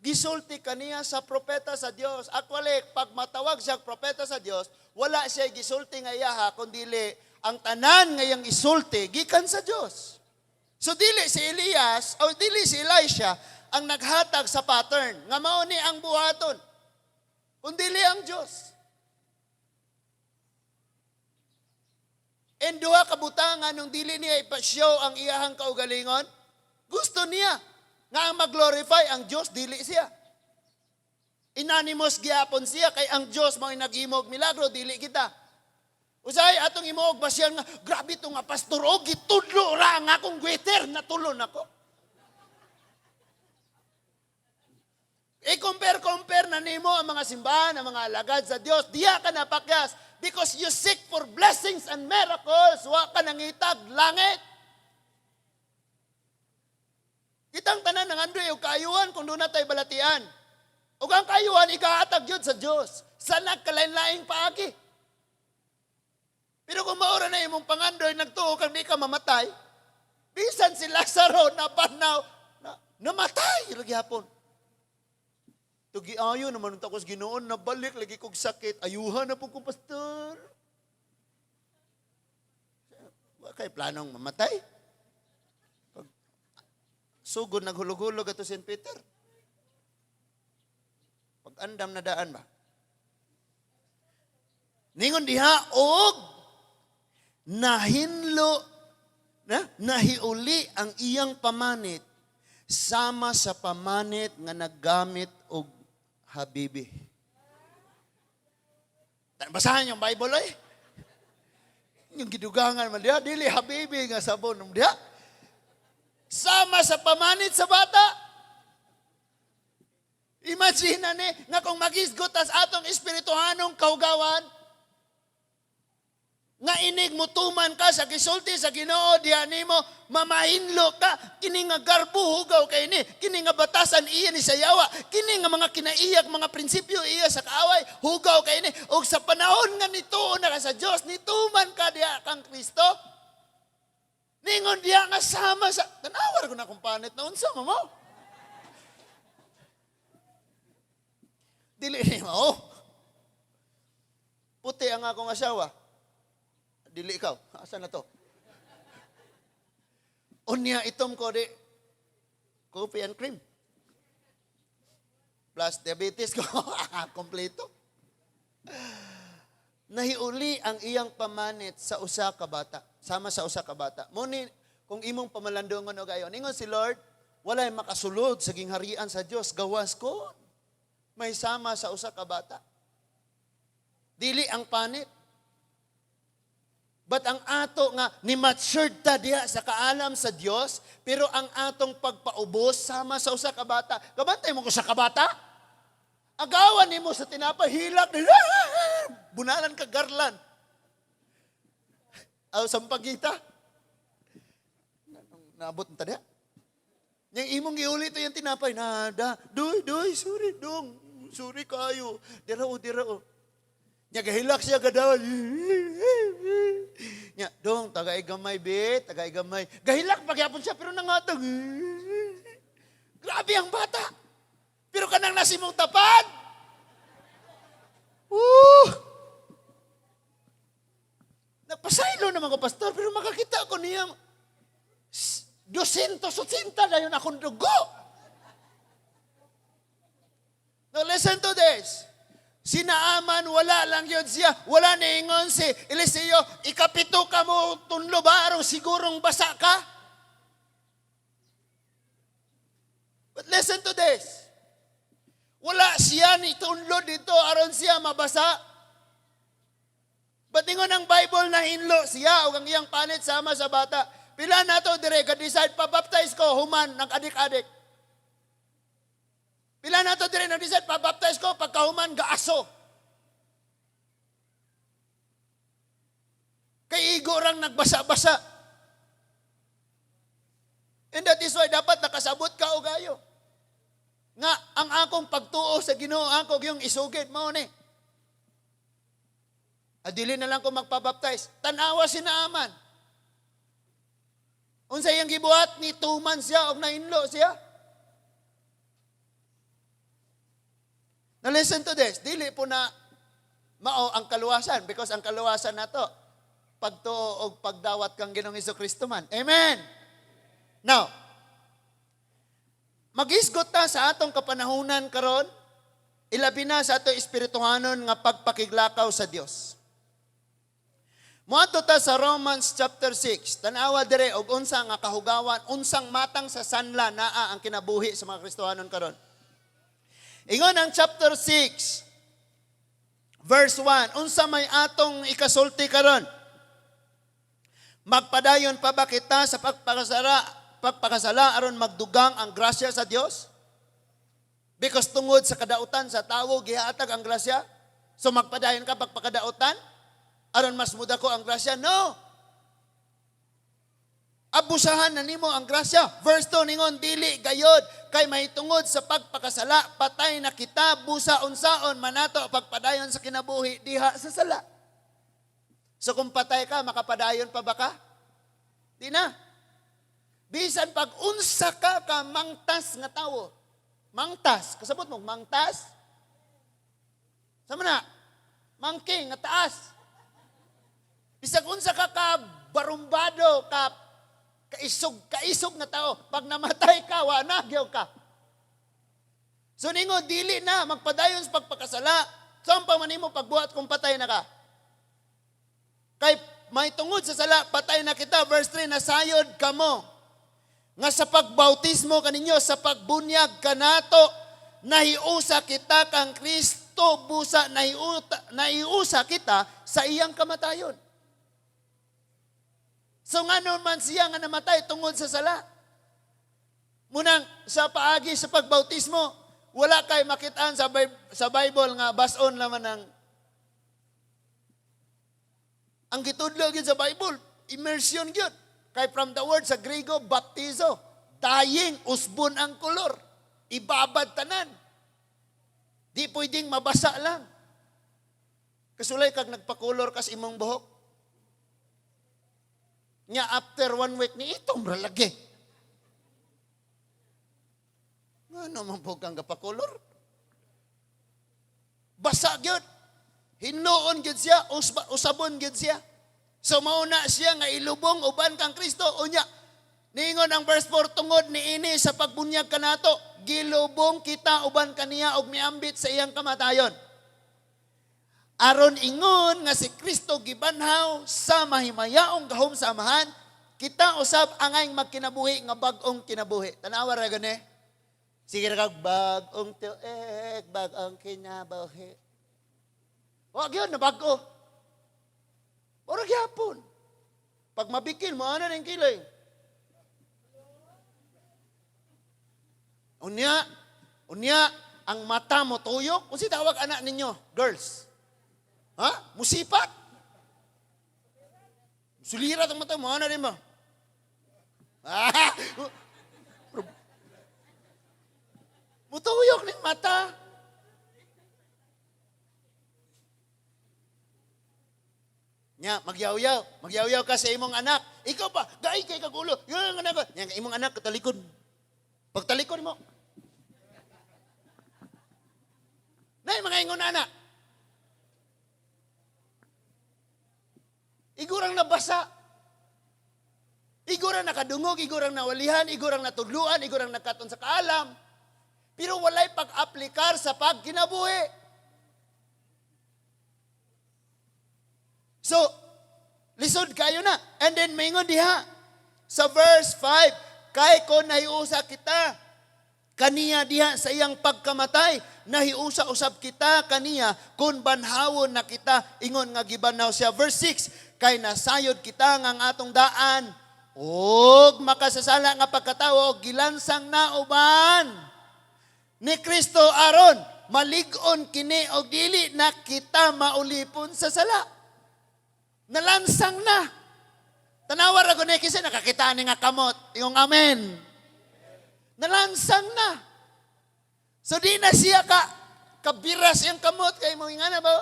gisulti kaniya sa propeta sa Dios. Actually, pag matawag siya propeta sa Dios, wala siya gisulti nga iyaha, kundili ang tanan nga iyang isulti gikan sa Dios. So dili si Elias o dili si Elisha ang naghatag sa pattern nga mao ni ang buhaton, kundili ang Dios. And duha ka butanga nung dili niya ipa-show ang iyahang kaugalingon, gusto niya nga ang mag-glorify ang Dios, dili siya. Inanimous gihapon siya kay ang Dios mao naghimog milagro, dili kita. Usahay atong imuog ba siya nga grabe to nga pastor og gitudlo ra ang akong gweter, natulon ako. I-compare-compare na nimo ang mga simbahan, ang mga alagad sa Dios, diya ka napakyas. Because you seek for blessings and miracles, wa ka nangitag langit. Kitang tanan ng andoy og kaayuhan kung doon na tayo balatian. Ug ang kaayuhan, ikahatag yun sa Dios. Sa nagkalain-laing paagi. Pero kung maura na imong pangandoy, nagtuo kang di ka mamatay, bisan si Lazaro na banaw, na, namatay, lagi hapon. Tugi ayo naman unta ko sa Ginoo, nabalik lagi kog sakit, ayuhan na po ko, pastor. Wa kay planong mamatay. Pag sugod naghulog-hulog ato Saint Peter. Pag andam na daan ba? Ningon diha og nahinlo Na, nahiuli ang iyang pamanit sama sa pamanit nga naggamit og habibi. Basahan yung Bible ay. Yung gidugangan man diha, dili habibi nga sabon diha. Sama sa pamanit sa bata. Imagine na ni, nga kung magisgot tas atong espirituhanong kahugawan, nga inig mutuman ka sa gisulti sa Ginoo diha nimo, mamahinlo ka, kini nga garbo hugaw kay ni, kini nga batasan iya ni sayawa, kini nga mga kinaiyak, mga prinsipyo iya sa kaaway, hugaw kay ni. Ug sa panahon nga nituo na ka sa Dios, nituman ka diha kang Kristo, ningon diha nga sama sa tanawar ko na kung panit na unsa mo. Dili ni mao. Puti ang akong asawa. Dili ikaw. Asa na to? Unya itom ko di coffee and cream. Plus diabetes ko. Kompleto. Nahiuli ang iyang pamanit sa usa ka bata. Sama sa usa ka bata. Muni, kung imong pamalandungon o gayon, ingon si Lord, walay makasulod sa gingharian sa Dios, gawas ko. May sama sa usa ka bata. Dili ang panit. But ang ato nga ni matured ta diha sa kaalam sa Dios, pero ang atong pagpaubos sama sa usa ka bata. Kabantay mo ko sa kabata? Agawan nimo sa tinapay, hilak, bunalan ka garlan. Aw sampagita. Naabot na ta diha. Yang imong giuli to yung tinapay, nada, duy, duy, sorry, dong, sorry kayo. Dira o, dira o. Nya gahilak siya gadaw. Nya, dong, tagay gamay be, tagay gamay. Gahilak pagyapon siya pero nangatag. Grabe ang bata. Pero kanang nasimong tapad. Woo! Nagpasaylo naman ko, pastor, pero makakita ko niya. 280 na yun akong dugo. Now listen to this. Si Naaman, wala lang yun siya. Wala niingon si Eliseo, ikapito ka mo tunlo ba? Arong sigurong basa ka? But listen to this. Wala siya ni tunlo dito aron siya mabasa. But ingon ang Bible na hinlo siya o ang iyang panit sama sa bata. Pila na to dire ga-decide pa-baptize ko human ng adik-adik. Pila na to dire nag-decide pa-baptize ko pagkahuman gaaso. Kay igo rang nagbasa-basa. And that is why dapat nakasabot ka og ayo. Nga ang akong pagtuo sa Ginoo ako yung isugid mao ni. Adili na lang ko magpabaptize. Tanawa si Naaman. Unsa iyang gibuhat ni tuman siya og nahinlo siya. Now listen to this. Dili po na mao ang kaluwasan because ang kaluwasan nato pagtuo og pagdawat kang Ginoong Kristo man. Amen. Now, magisgot ta sa atong kapanahunan karon, ilabi na sa atong espirituhanon nga pagpakiglakaw sa Dios. Moadto ta sa Romans chapter 6. Tan-awa dire og unsa nga kahugawan, unsang matang sa sanla naa ang kinabuhi sa mga Kristohanon karon. Ingon ang chapter 6 verse 1, unsa may atong ikasulti karon? Magpadayon pa ba kita sa pagpakasala aron magdugang ang grasya sa Dios? Because tungod sa kadautan sa tawo gihatag ang grasya. So magpadayon ka pagpakadautan aron mas mudako ang grasya? No. Abusahan na nimo ang grasya. Verse 2 ningon dili gayod kay mahitungod sa pagpakasala patay na kita busa unsaon manato pagpadayon sa kinabuhi diha sa sala. So kung patay ka, makapadayon pa ba ka? Di na. Bisan pag unsa ka ka mangtas nga tawo. Mangtas, kasabot mo mangtas? Sama na? Mangking nga taas. Bisag unsa ka ka barumbado, ka kaisog nga tao, pag namatay ka, wa na gyud ka. So ningon dili na magpadayon sa pagpakasala. So ang pa man nimo pagbuhat kung patay na ka? Kay May tungod sa sala, patay na kita. Verse 3, nasayod kamo nga sa pagbautismo kaninyo, sa pagbunyag kanato, nahiusa kita kang Kristo, busa nahiusa kita sa iyang kamatayon. So ngano man siya nga namatay tungod sa sala? Munang sa paagi sa pagbautismo, wala kay makitaan sa Bible nga bason naman ang gitudlo gyud sa Bible, immersion gyud. Kay from the word sa Griego, baptizo, dying, usbon ang kolor. Ibabad tanan. Di pwedeng mabasa lang. Kasulay kag nagpakulor kas imong buhok. Nya after one week ni itom ra lagi. Ngano man po kang gapakulor? Basa gyud. Hinloon gyud siya, usabon gyud siya. So mauna siya nga ilubong uban kang Kristo. Unya, niingon ang verse 4, tungod niini sa pagbunyag kanato, gilubong kita uban kaniya og miambit sa iyang kamatayon. Aron ingon nga si Kristo gibanhaw sa mahimayaong gahom sa Amahan, kita usab angay magkinabuhi nga bag-ong kinabuhi. Tanawa ra gani. Sige ra kag bag-ong tuig, bag-ong kinabuhi. Wa gyud na bag-o. Ora gyapon. Pag mabikin mo ana ning kilay. Unya, unya ang mata mo tuyok. Unsa tawag anak ninyo, girls? Ha? Musipat? Sulirat ang mata mo, ano rin mo? Ah! Mutuyok ning mata. Nya, magyaw-yaw. Magyaw-yaw ka sa imong anak. Ikaw pa, gaay kay kagulo. Yun ang anak ko. Nya, imong anak, katalikod. Pagtalikod mo. Nay, mga ingon anak. Igurang nabasa. Igurang nakadungog, igurang nawalihan, igurang natudluan, igurang nakaton sa kaalam. Pero walay pag-aplikar sa pagkinabuhi. So, lisod kayo na. And then, maingon diha. Sa verse 5, kay kon nahiusa kita, kaniya diha sa iyang pagkamatay, nahiusa usab kita kaniya, kun banhawon na kita, ingon nga gibanhaw siya. Verse 6, kay nasayod kita nga ang atong daan, og makasasala nga pagkatawo, gilansang na uban ni Kristo aron malig-on kini og dili na kita maulipon sa sala. Nalansang na. Tanawa ra gud ni kasi nakakita ni nga kamot. Ingong amen. Nalansang na. So di na siya ka kabiras iyang kamot kay mo ingana ba?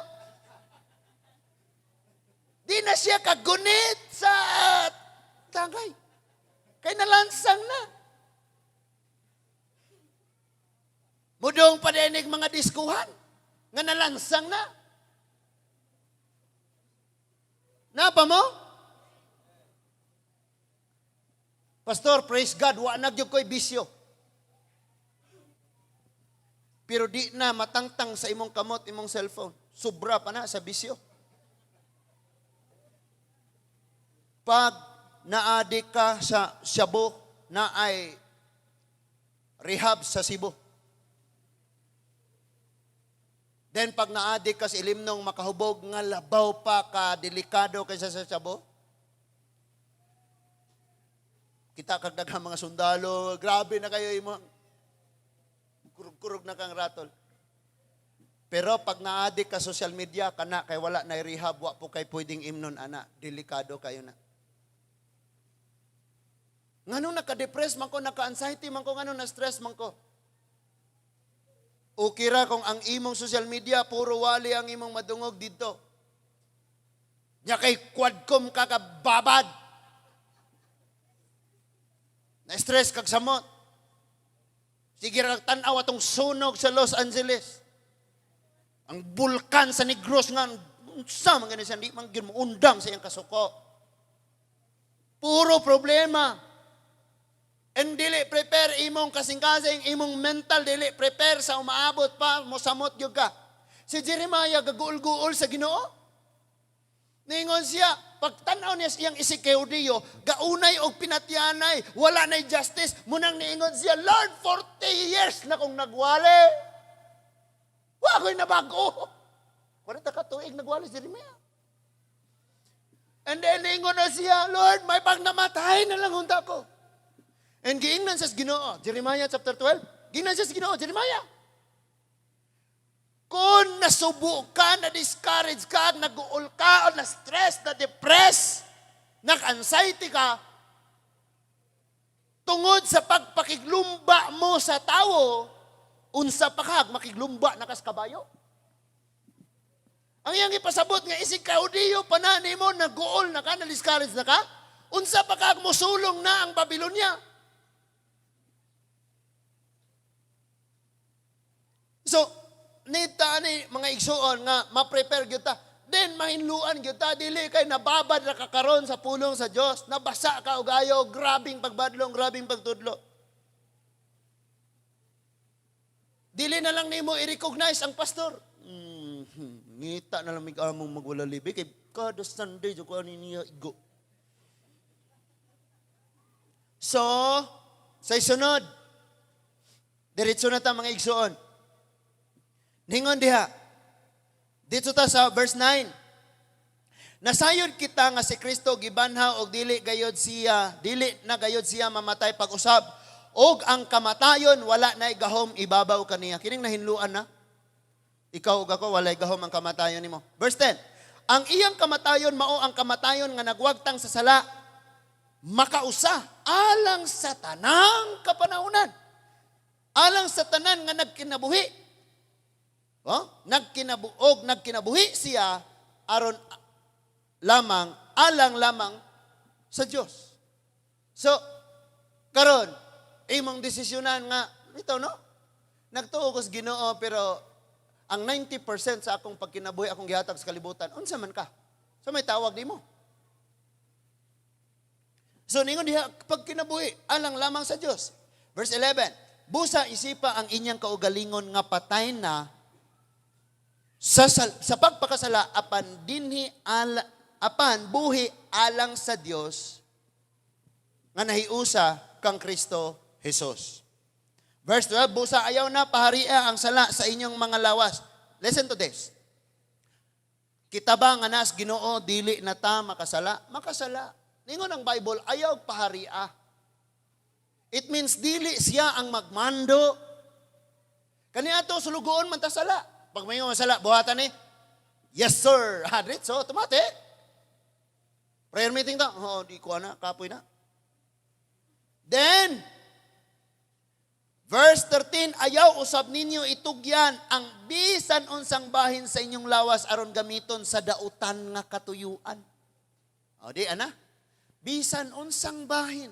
Di na siya kagunit sa tagay. Kay nalansang na. Mudong padinig mga diskuhan nga nalansang na. Napa mo? Pastor, praise God, wa na gyud ko'y bisyo. Pero di na matangtang sa imong kamot, imong cellphone. Sobra pa na sa bisyo. Pag naadik ka sa shabu, na ay rehab sa Cebu. Then pag naadik ka sa ilimnong makahubog nga labaw pa ka delikado kaysa sa shabu. Kita kag daghang mga sundalo, grabe na kayo imo. Kurug-kurug na kang ratol. Pero pag naadik ka social media, kana kay wala na rehab, wa po kay pwedeng imnon ana, delikado kayo na. Ngano naka-depress man ko, naka-anxiety man ko, ngano na-stress man ko. Okay ra kung ang imong social media, puro wali ang imong madungog dito. Nya kay quadcom ka kababad. Na-stress kag samot. Sige ra kag tan-aw atong sunog sa Los Angeles. Ang bulkan sa Negros nga, unsa man gani siya, di man gyud moundang sa iyang kasuko. Puro problema. And dili prepare imong kasing-kasing, imong mental dili prepare sa umaabot pa, mosamot gyud ka. Si Jeremiah gaguol-guol sa Ginoo. Ningon siya, pagtanaw niya sa iyang isig-Hudiyo, gaunay og pinatyanay, wala na'y justice. Munang niingon siya, "Lord, 40 years na kong nagwali. Wa ko'y nabago." 40 ka tuig nagwali si Jeremiah. And then niingon na siya, "Lord, may pag namatay na lang unta ko." And giingnan sa Ginoo, Jeremiah chapter 12, giingnan sa Ginoo, "Jeremiah, kung nasubo ka, na-discourage ka, nag-uol ka, o na-stress, na-depress, nag-anxiety ka, tungod sa pagpakiglumba mo sa tawo, unsa pa ka, makiglumba na kas kabayo?" Ang iyang ipasabot nga isig ka Hudiyo pa na nimo, nag-uol na ka, na-discourage na ka, unsa pa ka musulong na ang Babylonia? So, nita ni mga igsuon nga ma-prepare gyud ta. Then mahinluan gyud ta, dili kay nababad ra ka karon sa pulong sa Dios, nabasa ka og ayo, grabing pagbadlong, grabing pagtudlo. Dili na lang nimo i-recognize ang pastor. Ngita na lang mig among magwala libi kay kada Sunday jud ko ani niya igo. So, sa sunod, diretso na ta, mga igsuon. Ningon diha. Dito ta sa verse 9. Nasayod kita nga si Kristo gibanhaw og dili gayod siya, dili na gayod siya mamatay pag-usab. Og ang kamatayon wala nay gahom ibabaw kaniya. Kining nahinluan na. Ikaw ug ako, walay gahom ang kamatayon nimo. Verse 10. Ang iyang kamatayon mao ang kamatayon nga nagwagtang sa sala makausa alang sa tanang kapanahunan. Alang sa tanan nga nagkinabuhi. Oh, nagkinabuog, nagkinabuhi siya aron lamang, alang lamang sa Dios. So, karon imong desisyonan nga ito, no? Nagtuo ko sa Ginoo, pero ang 90% sa akong pagkinabuhi akong gihatag sa kalibutan, unsa man ka? So may tawag nimo. So ningon diha, pagkinabuhi alang lamang sa Dios. Verse 11, busa isipa ang inyang kaugalingon nga patay na sa pagpakasala apan dinhi ala, apan buhi alang sa Dios nga nahiusa kang Kristo Jesus. Verse 12, busa ayaw na paharia ang sala sa inyong mga lawas. Listen to this. Kita ba nga nas Ginoo dili na ta makasala? Makasala. Ningon ang Bible, ayaw paharia. It means dili siya ang magmando. Kaniadto sulugoon man ta sala. Pag may sala, buhatan ni. "Yes, sir." Ha, so, tumate. Prayer meeting ta. Oh, di ko na, kapoy na. Then, verse 13, ayaw usab ninyo itugyan ang bisan unsang bahin sa inyong lawas aron gamiton sa dautan nga katuyuan. O di, ana? Bisan unsang bahin.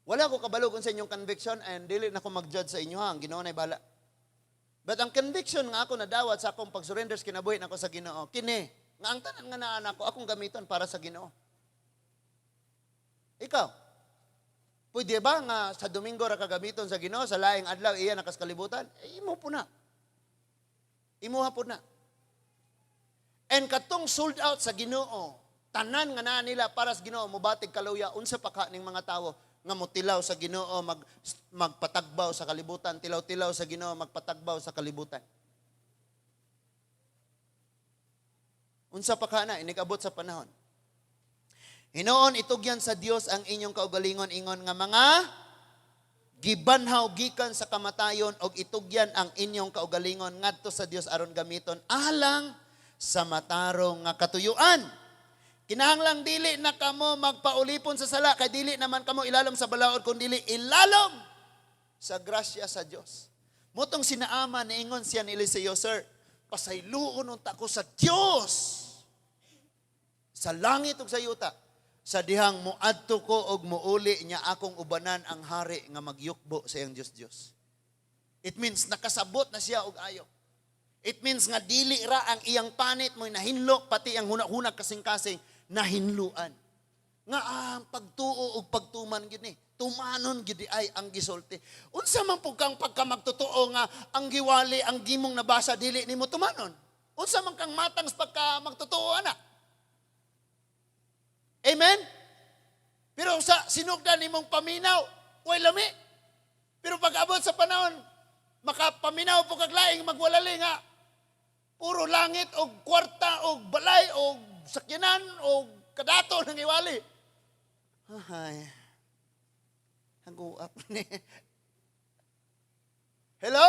Wala ko kabalo kung sa inyong conviction and dili na ko mag-judge sa inyo ha. Ang Ginoo na'y bala. But ang conviction nga ako nadawat sa akong pag-surrender sa kinabuhi nako sa Ginoo, kini, nga ang tanan nga naa nako akong gamiton para sa Ginoo. Ikaw, pwede ba nga sa Domingo ra ka gamiton sa Ginoo, sa laing adlaw iya nakas kalibutan? Eh, imo po na. Imuha po na. And katong sold out sa Ginoo, tanan nga naa nila para sa Ginoo, mobatig kaluya, unsa pa ka ning mga tawo nga motilaw sa Ginoo, magpatagbaw sa kalibutan, tilaw-tilaw sa Ginoo, magpatagbaw sa kalibutan. Unsa pa ka na inikabot sa panahon. Hinoon itugyan sa Dios ang inyong kaugalingon ingon nga mga gibanhaw gikan sa kamatayon og itugyan ang inyong kaugalingon ngadto sa Dios aron gamiton alang sa matarong nga katuyuan. Kinahanglang dili na kamo magpaulipon sa sala kay dili naman kamo ilalom sa balaod kun dili ilalom sa grasya sa Dios. Motong sinaama niingon siya ni Eliseo, "Sir, pasayloon unta ko sa Dios sa langit ug sa yuta sa dihang muadto ko og muuli niya akong ubanan ang hari nga magyukbo sa iyang Dios-Dios." It means nakasabot na siya og ayo. It means nga dili ra ang iyang panit mo'y nahinlo, pati ang hunahuna kasing-kasing nahinluan. Nga ang pagtuo og pagtuman gid ni, tumanon gid ay ang gisulti. Unsa man pud kang pagkamagtotoo nga ang giwali ang gimong nabasa dili nimo tumanon? Unsa man kang matang sa pagkamagtotoo ana? Amen? Pero sa sinugdan nimong paminaw, way lami. Pero pag abot sa panahon, makapaminaw po kag laing magwalali nga puro langit og kwarta og balay og sakyanan og kadato ng iwali. Ay, haguap ni. Hello?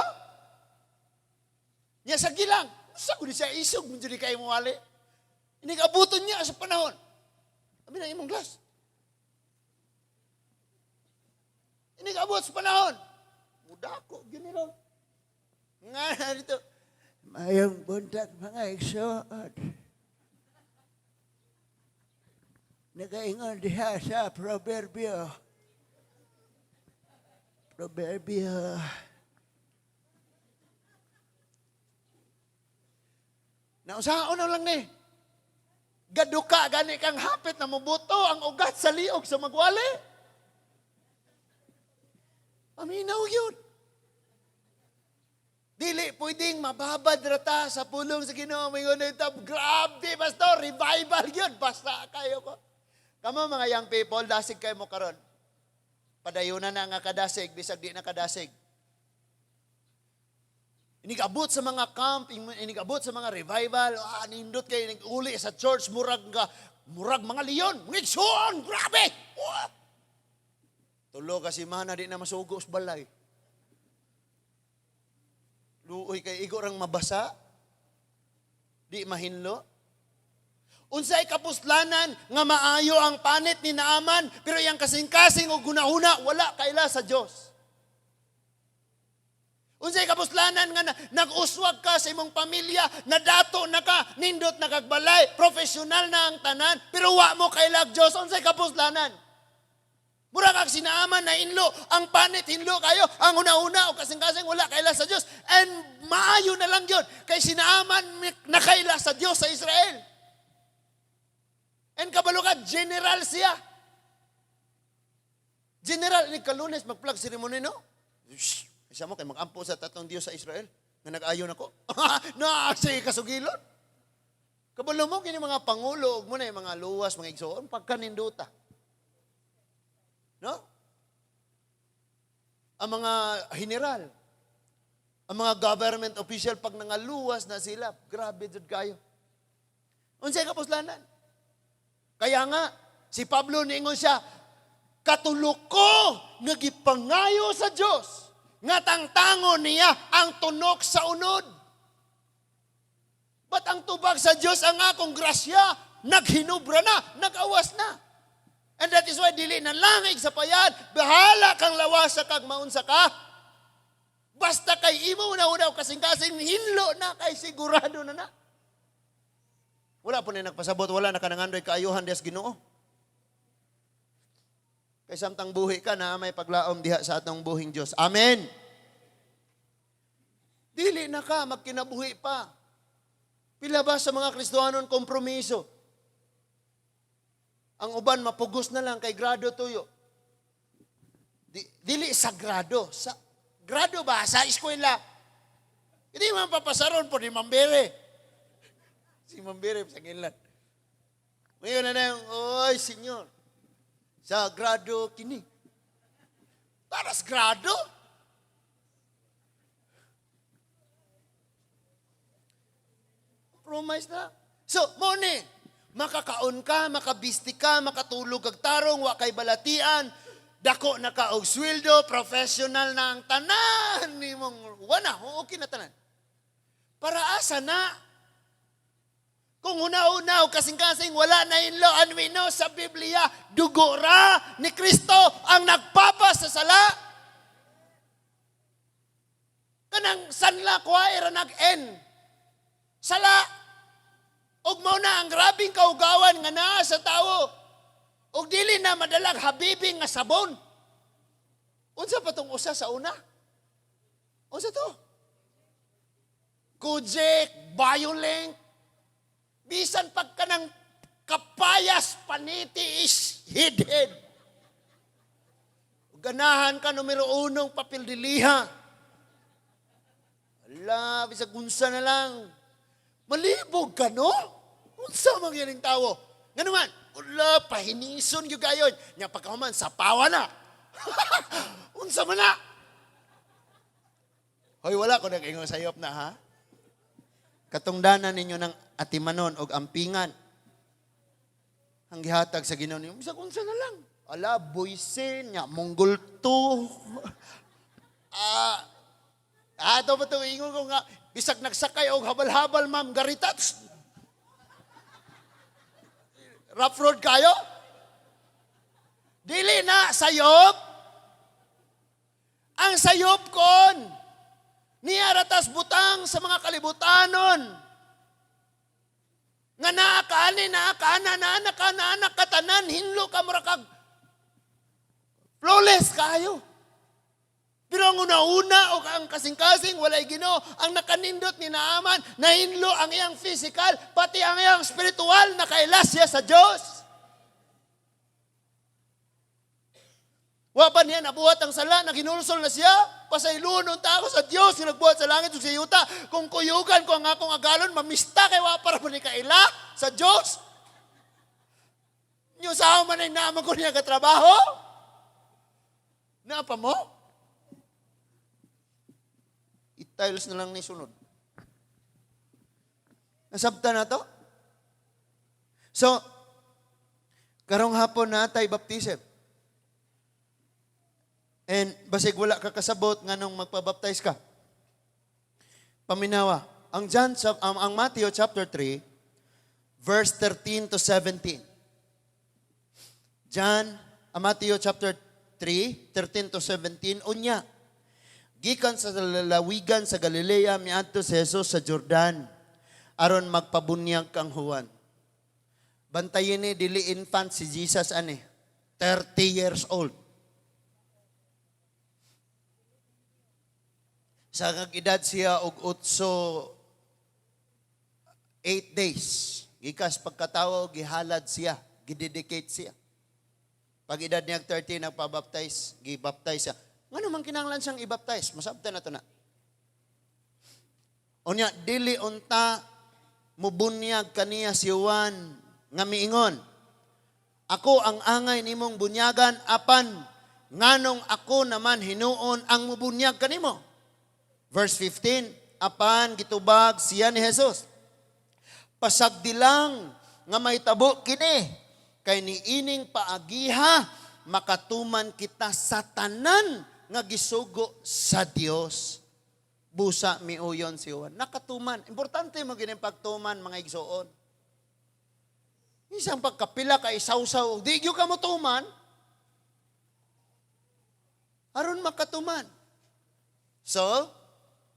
Nya sa gilang, sa kundi siya isog mo diri kay mo wali. Inig-abuton niya sa panahon. Abi na imong glass. Inigabot sa panahon. Mudako, gyud ni ron. Nga na dito. Mayong buntag, mga igsoon. Nagaingon diha sa Proverbio. Proverbio. Nausaon na lang ni. Gaduka gani kang hapit na mobuto ang ugat sa liog sa magwali. Paminaw yun. Dili pwedeng mababad rata sa pulong sa Ginoo. Mingon na ito, grabe, pastor, revival yun. Basta kayo ko. Kamo mga young people, dasig kayo mo karon. Padayunan na nga kadasig, bisag di na kadasig. Inigabot sa mga camp, inigabot sa mga revival, nindot kayo, uli sa church, murag, nga, murag mga leon, mga igsoon, grabe! What? Tulo kasi mana, di na masugo sa balay. Luoy kay igo rang mabasa, di mahinlo. Unsay kapuslanan nga maayo ang panit ni Naaman, pero iyang kasing-kasing o gunahuna, wala kaila sa Dios. Unsay kapuslanan nga nag-uswag ka sa imong pamilya, nadato na ka, nindot na kagbalay, profesional na ang tanan, pero wa mo kailag Dios, unsay kapuslanan? Mura kag si Naaman na inlo, ang panit hinlo kayo, ang una-una o kasing-kasing wala kaila sa Dios. And maayo na lang yun, kay si Naaman nakaila sa Dios sa Israel. And kabalo ka, general siya. General, ni kalunes, mag-plug ceremony, no? Shh, isa mo, kay mag-ampo sa tatlong Diyos sa Israel, nga nag-ayon ako. Na, sige kasugilon. Kabalo mo, kini mga pangulo, ug mo na yung mga luwas, mga igsoon, pagkaninduta. No? Ang mga general, ang mga government official, pag nangaluwas na sila, grabe jud kayo. Unsay kapuslanan? Kaya nga, si Pablo niingon siya, katulok ko nga gipangayo sa Dios nga tangtangon niya ang tunok sa unod. Ba't ang tubag sa Dios ang akong grasya, naghinubra na, nag-awas na. And that is why dili na langig sa payad, bahala kang lawasa kag maunsa ka. Basta kay imo una-una kasing-kasing hinlo na kay sigurado na na. Wala po na nagpasabot, wala na kanangandoy kaayuhan dias Ginoo. Kay samtang buhi ka na may paglaom diha sa atong buhing Dios. Amen. Dili na ka magkinabuhi pa. Pila ba sa mga Kristohanon kompromiso? Ang uban mapugos na lang kay grado tuyo. Dili sa grado, sa grado ba sa eskwela? Hindi man papasaron po ni Mambere. Si Mambere sa gilan. Ngayon na na yung, oy, senyor, sa grado kini. Para sa grado? Compromise na. So, mone, makakaon ka, makabisti ka, makatulog kag tarong, wa kay balatian, dako na ka og sweldo, professional na ang tanan nimong wala, okay na tanan. Para asa na? Kung una-una o kasing-kasing wala na inlo, and we know sa Biblia, dugo ra ni Kristo ang nagpapas sa sala. Kanang sanla kuha era nag-end. Sala. Ug mao na ang grabing kaugawan nga naa sa tawo. Ug dili na madalag habibi nga sabon. Unsa pa tong usa sa una? Unsa to? Kojek, Biolink, bisan pagka ng kapayas paniti is hidhead. Ganahan ka numero unong papel diliha. Ala, bisag unsa na lang. Malibog ka, no? Unsa man yaning tawo? Ngano man, ula, pahinison gyud kayo. Nya pagkahuman, sapawa na. Unsa man na? Hoy, wala ko nag-ingon sayop na, ha? Katungdanan ninyo ng atimanon og ampingan. Ang gihatag sa Ginoo ninyo, bisag unsa na lang. Ala, buisin, nya, monggulto. Ah, ito ba itong ingon ko nga, bisag nagsakay og habal-habal, ma'am, garitats. Rough road kayo? Dili na, sayop. Ang sayop kon, niya ratas butang sa mga kalibutanon. Nga naa ka ani, naa ka ana, naa ka, naa ka tanan, hinlo ka, mura kag flawless kayo. Pero ang una-una o ang kasing-kasing, walay Ginoo, ang nakanindot ni Naaman, nahinlo ang iyang physical, pati ang iyang spiritual, nakaila siya sa Diyos. Wa pa niya nabuhat ang sala, naghinulsol na siya, pasayloon unta ako sa Diyos, nga nagbuhat sa langit ug sa yuta. Kung kuyugan ko ang akong agalon, mamista kay wa para pa ni kaila sa Diyos. Nyo sa man ay naaman ko niya katrabaho. Naa pa mo? I-tiles na lang ni sunod. Nasabta na to? So, karong hapon na tay baptism. And basig wala ka kasabot nganong magpabaptize ka. Paminawa, ang John ang Matthew chapter 3 verse 13 to 17. John, ang Matthew chapter 3, 13 to 17, unya, gikan sa lalawigan sa Galilea, miadto si Jesus sa Jordan, aron magpabunyag kang Juan. Bantayin ni, dili infant si Jesus ani, 30 years old. Sa edad siya og 8 days. Gikas pagkatawo, gihalad siya, gidedicate siya. Pag edad niya 30, nagpabaptize, gibaptize siya. Ngano man kinahanglan siyang ibaptize? Masabtan na to na. Unya, dili unta mubunyag kaniya si Juan nga miingon, "Ako ang angay nimong bunyagan, apan nganong ako naman hinuon ang mubunyag kanimo?" Verse 15, apan gitubag siya ni Jesus, "Pasagdi lang nga mahitabo kini, kay niining paagiha makatuman kita sa tanan nga gisugo sa Dios." Busa miuyon si Juan. Nakatuman. Importante mo gini pagtuman, mga igsuon. Isang pagkapila kay sawsaw, di gyud ka mo tuman. Aron makatuman. So,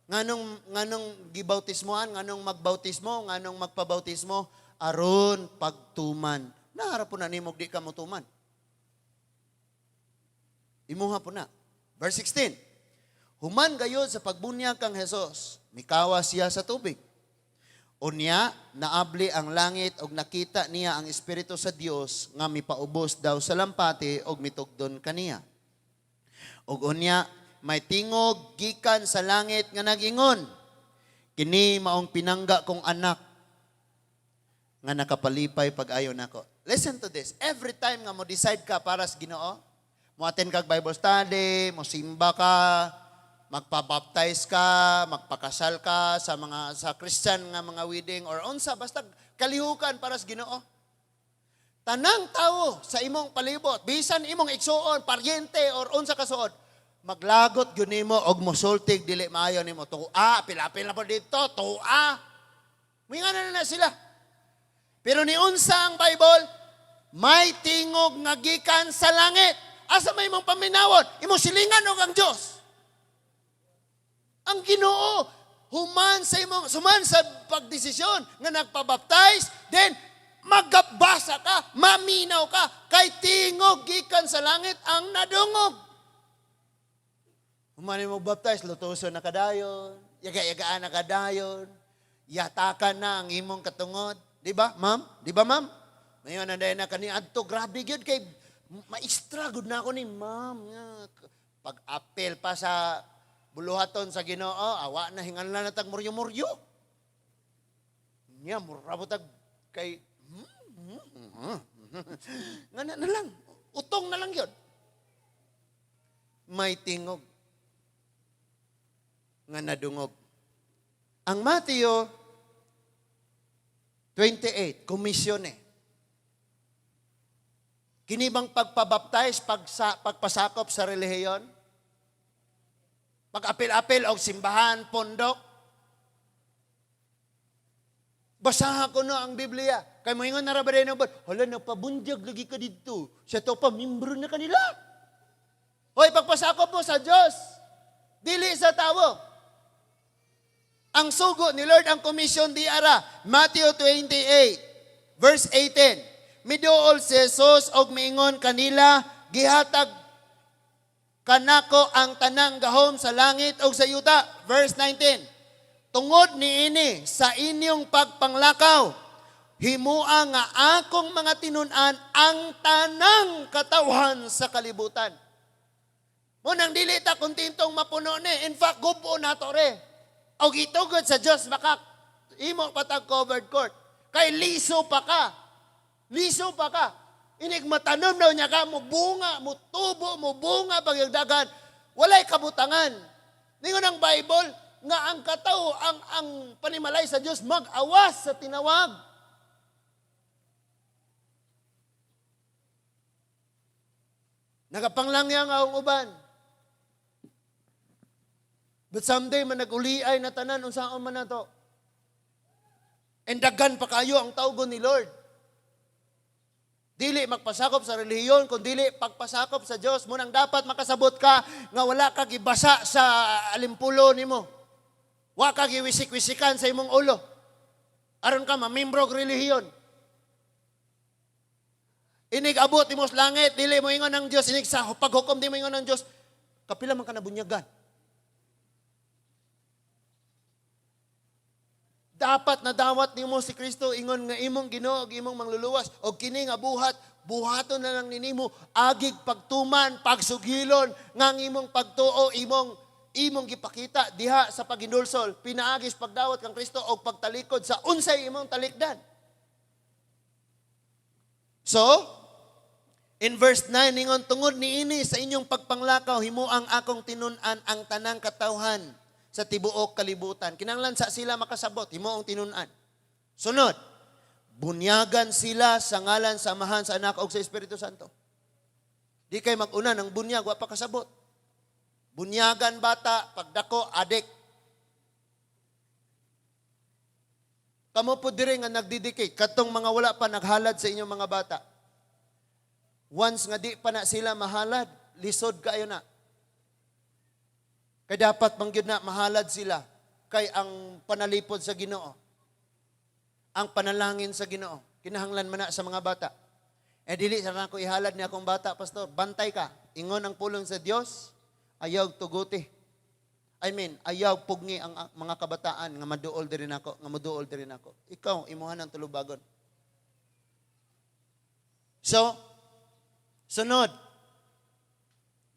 nganong gibautismoan, nganong magbautismo, nganong magpabautismo, aron pagtuman. Naharap po na nimo di ka motuman. Imuha po na. Verse 16. Human gayod sa pagbunyag kang Jesus, mikawa siya sa tubig. Unya, naabli ang langit og nakita niya ang Espiritu sa Dios nga mipaubos daw sa lampati og mitugdon kaniya. Og unya, may tingog gikan sa langit nga nagingon, "Kini maong pinangga kong anak nga nakapalipay pag-ayo nako." Listen to this. Every time nga mo decide ka para sa Ginoo, mo attend kag Bible study, mo simba ka, magpa-baptize ka, magpakasal ka sa mga sa Christian nga mga wedding or unsa basta kalihukan para sa Ginoo. Tanang tawo sa imong palibot, bisan imong igsuon, paryente or unsa kasuod, maglagot gyud nimo og mosultig dili maayo nimo. Tua, pilapil na po dito, tua. Moingon na na sila. Pero niunsa ang Bible, may tingog nga gikan sa langit. Asa may imong paminawon? Imong silingan og ang Dios. Ang Ginoo, human sa imong suman sa pagdesisyon nga nagpabaptize, then magabasa ka, maminaw ka, kay tingog gikan sa langit ang nadungog. Human mo baptize, lutuson na kadayon, yaga-yagaan na kadayon, yatakan na ang imong katungod. Di ba, ma'am? Di ba, ma'am? Ngayon, na na kani adto, grabe gyud kay maistra gud na ako ni ma'am. Pag-apel pa sa buluhaton sa Ginoo, awa na hinganlan na tag muryo-muryo. Nya mura tag kay Nga na, na lang. Utong na lang yun. May tingog nga nadungog. Ang Matthew 28, komisyon eh. Kini bang pagpabaptize, pagpasakop sa relihiyon? Pag-apil-apil og simbahan, pondok? Basaha ko no ang Biblia. Kay moingon na ra ba ba? Hala, nagpabundyag lagi ka dito. Sa to pa, membro na kanila. Hoy, pagpasakop mo sa Diyos. Dili sa tao. Ang sugo ni Lord, ang komisyon di ara. Matthew 28, verse 18. Miduol si Jesus og miingon kanila, "Gihatag kanako ang tanang gahom sa langit ug sa yuta." Verse 19. "Tungod niini, sa inyong pagpanglakaw, himua nga akong mga tinun-an ang tanang katawhan sa kalibutan." Mo nang dili ta kontentong mapuno ni. In fact, gubo na to re. Og itugod sa Dios maka imo patag covered court. Kay liso pa ka. Liso pa ka. Inig matanom daw niya ka, mo bunga, mo tubo, mo bunga pagyagdagan. Walay kabutangan. Ningon ang Bible nga ang katawo, ang panimalay sa Dios mag-awas sa tinawag. Nagapanglangya nga ang uban. But someday, man nag-uliay na tanan, unsaon man na to. And daghan pa kayo ang tawgon ni Lord. Dili magpasakop sa relihiyon, kun dili pagpasakop sa Dios. Munang dapat makasabot ka nga wala ka gibasa sa alimpulo nimo. Wa ka giwisik-wisikan sa imong ulo. Aron ka mamembro og relihiyon. Inig abot nimo sa langit, dili mo ingon ang Dios, inig sa paghukom di mo ingon ang Dios. Kapila man ka nabunyagan. Dapat nadawat nimo si Kristo ingon nga imong Ginoo ug imong mangluluwas og kini nga buhat buhaton na lang ninimo agig pagtuman pagsugilon nga ang imong pagtuo imong gipakita diha sa paghinulsol pinaagis pagdawat kang Kristo og pagtalikod sa unsay imong talikdan. So, in verse 9 ningon, "Tungod niini, sa inyong pagpanglakaw, himuang akong tinun-an ang tanang katawhan sa tibuok kalibutan." Kinahanglan sa sila makasabot, himuong tinun-an. Sunod, bunyagan sila sa ngalan sa Amahan, sa Anak ug sa Espiritu Santo. Di kay mag-una ng bunyag, wa pa kasabot. Bunyagan bata, pagdako, adik. Kamo po diri nga nagdidikit, katong mga wala pa naghalad sa inyong mga bata. Once nga di pa na sila mahalad, lisod kayo na. Kay dapat mangyud na mahalad sila kay ang panalipod sa Ginoo, ang panalangin sa Ginoo, kinahanglan man na sa mga bata. Eh dili sa nako ihalad ni akong bata, pastor, bantay ka. Ingon ang pulong sa Dios, ayaw tuguti. I mean, ayaw pugngi ang mga kabataan nga maduol diri nako, nga moduol diri nako. Ikaw imuha ng tulubagon. So, sunod,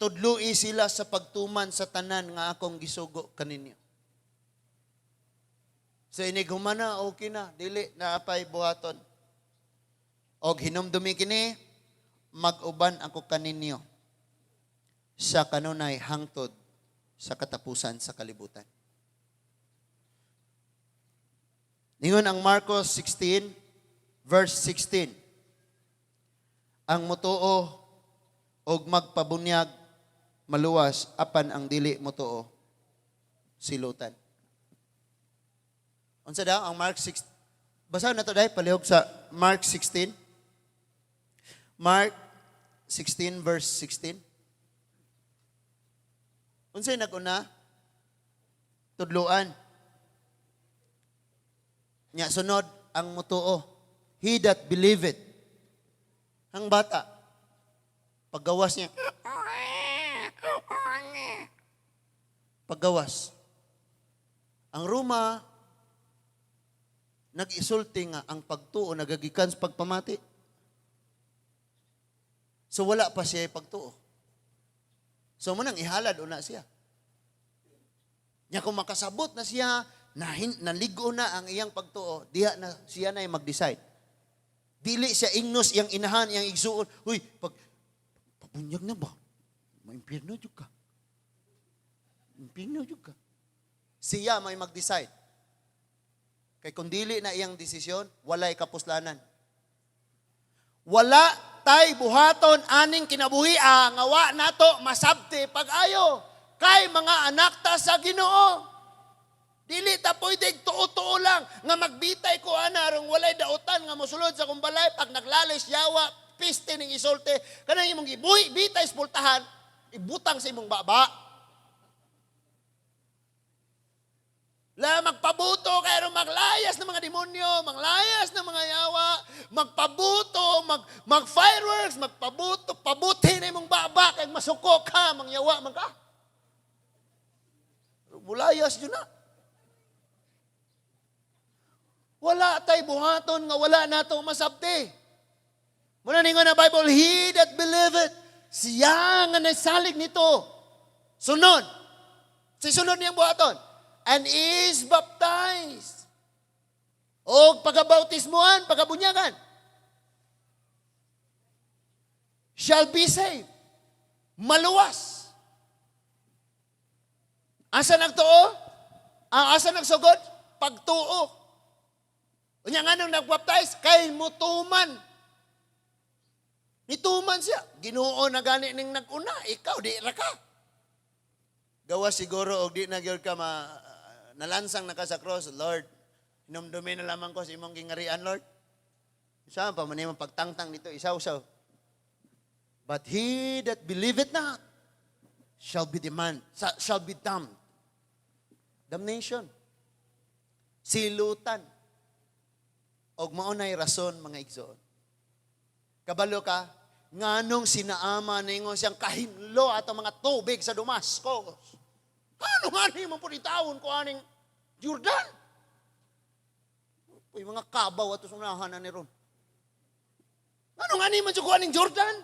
tudlui sila sa pagtuman sa tanan nga akong gisugo kaninyo. So inig humana, okay na, dili na apay buhaton. Og hinumdumi kini, mag-uban ako kaninyo sa kanunay hangtod sa katapusan sa kalibutan. Ningon ang Marcos 16 verse 16. Ang mutuo og magpabunyag maluwas, apan ang dili motuo silutan. Unsa daw ang Mark 6? Basahan na to dahil palihog sa Mark 16. Mark 16 verse 16. Unsay nag-una? Tudluan. Nya sunod ang mutuo. He that believe it. Ang bata, paggawas niya, paggawas. Ang Roma, nag-isulti nga ang pagtuo nagagikan sa pagpamati. So wala pa siya pagtuo. So mo nang ihalad una siya. Nya kung makasabot na siya, naligo na ang iyang pagtuo, diha na siya na mag-decide. Dili siya ingnos iyang inahan, iyang igsuon. "Uy, pag pabunyag na ba? Maimpirno jud ka. Impirno jud ka." Siya may mag-decide. Kay kung dili na iyang desisyon, walay kapuslanan. Wala tay buhaton aning kinabuhi nga wa nato masabti pag-ayo. Kay mga anak ta sa Ginoo. Dili ta pwede tuo-tuo lang nga magbitay ko ana aron walay dautan nga mosulod sa akong balay. Pag naglalis yawa, piste ning isolte kanang imong gibuhi bitay sa pultahan, ibutang sa imong baba. La magpabuto kay aron maglayas ng mga demonyo, maglayas ng mga yawa, magpabuto, mag fireworks, magpabuto, pabuti na imong baba kay masuko ka, mangyawa man ka. Mulayas jud na. Wala tay buhaton nga wala nato masabti. Muna ningon ang Bible, "He that believeth," siya nga nasalig nito. Sunod. Si sunod niyang buhaton. "And is baptized." O pagkabautismuhan, pagkabunyagan. "Shall be saved." Maluwas. Asa nagtuo? Ang asa nagsugod? Pagtuo. Unya nga nung nagbaptize, kay mutuman. Nituman siya. Ginoo na gani ning nag-una, ikaw di ra ka. Gawa siguro og di na gyud ka ma nalansang na ka sa cross, "Lord, hinumdumi na lamang ko sa imong gingarian, Lord." Saan pa man imong pagtangtang dito, isaw-saw. "But he that believeth not shall be demand, shall be damned." Damnation. Silutan. Og mao nay rason, mga igsoon. Kabalo ka, nganong si Naaman ningon siyang kahinlo atong mga tubig sa Damascus? Ano nga ni mo putitawon ko aning Jordan? Uy, mga kabaw ato sunahan na ni ron. Ano nga ni man ko aning Jordan?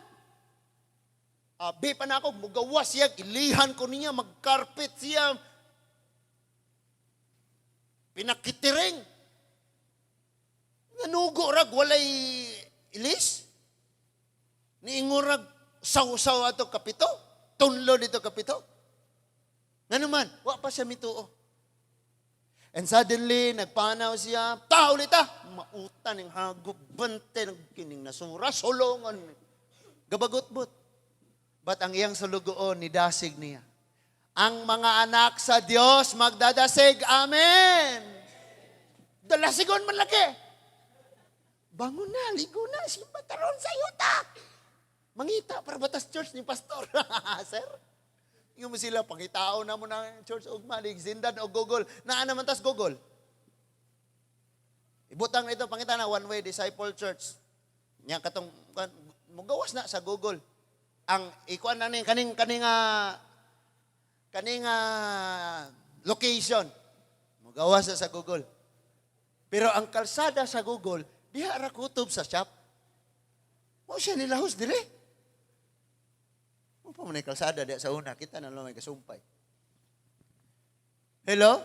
Abi pa na ako, mugawas siya, ilihan ko niya, magkarpet siya. Pinakitiring. Nanugo rag, walay ilis. Niingurag, saw-saw ato kapito. Tunlo dito kapito. Nga naman, wa pa siya mituo. And suddenly, nagpanaw siya, tao ulit ah! Mautan ng hagop, bante, ng kining nasura, sulongan. Gabagotbot. But ang iyang sulugoon, nidasig niya. Ang mga anak sa Dios magdadasig. Amen! Dalasigon man lagi. Bangon na, ligo na, simba taron sa yuta. Mangita para batas church ni pastor. Sir? Ingon mo sila, pangitao na mo ng church ugma, sindan o Google. Naa naman tas Google. Ibutang na ito, pangita na, One Way Disciple Church. Nya katong, mugawas na sa Google. Ang ikuan na ni kaning location. Mugawas na sa Google. Pero ang kalsada sa Google, diha ra kutob sa shop. Mo siya nilahos dire. Mo pa man kalsada diha sa una, kita na lang may kasumpay. Hello?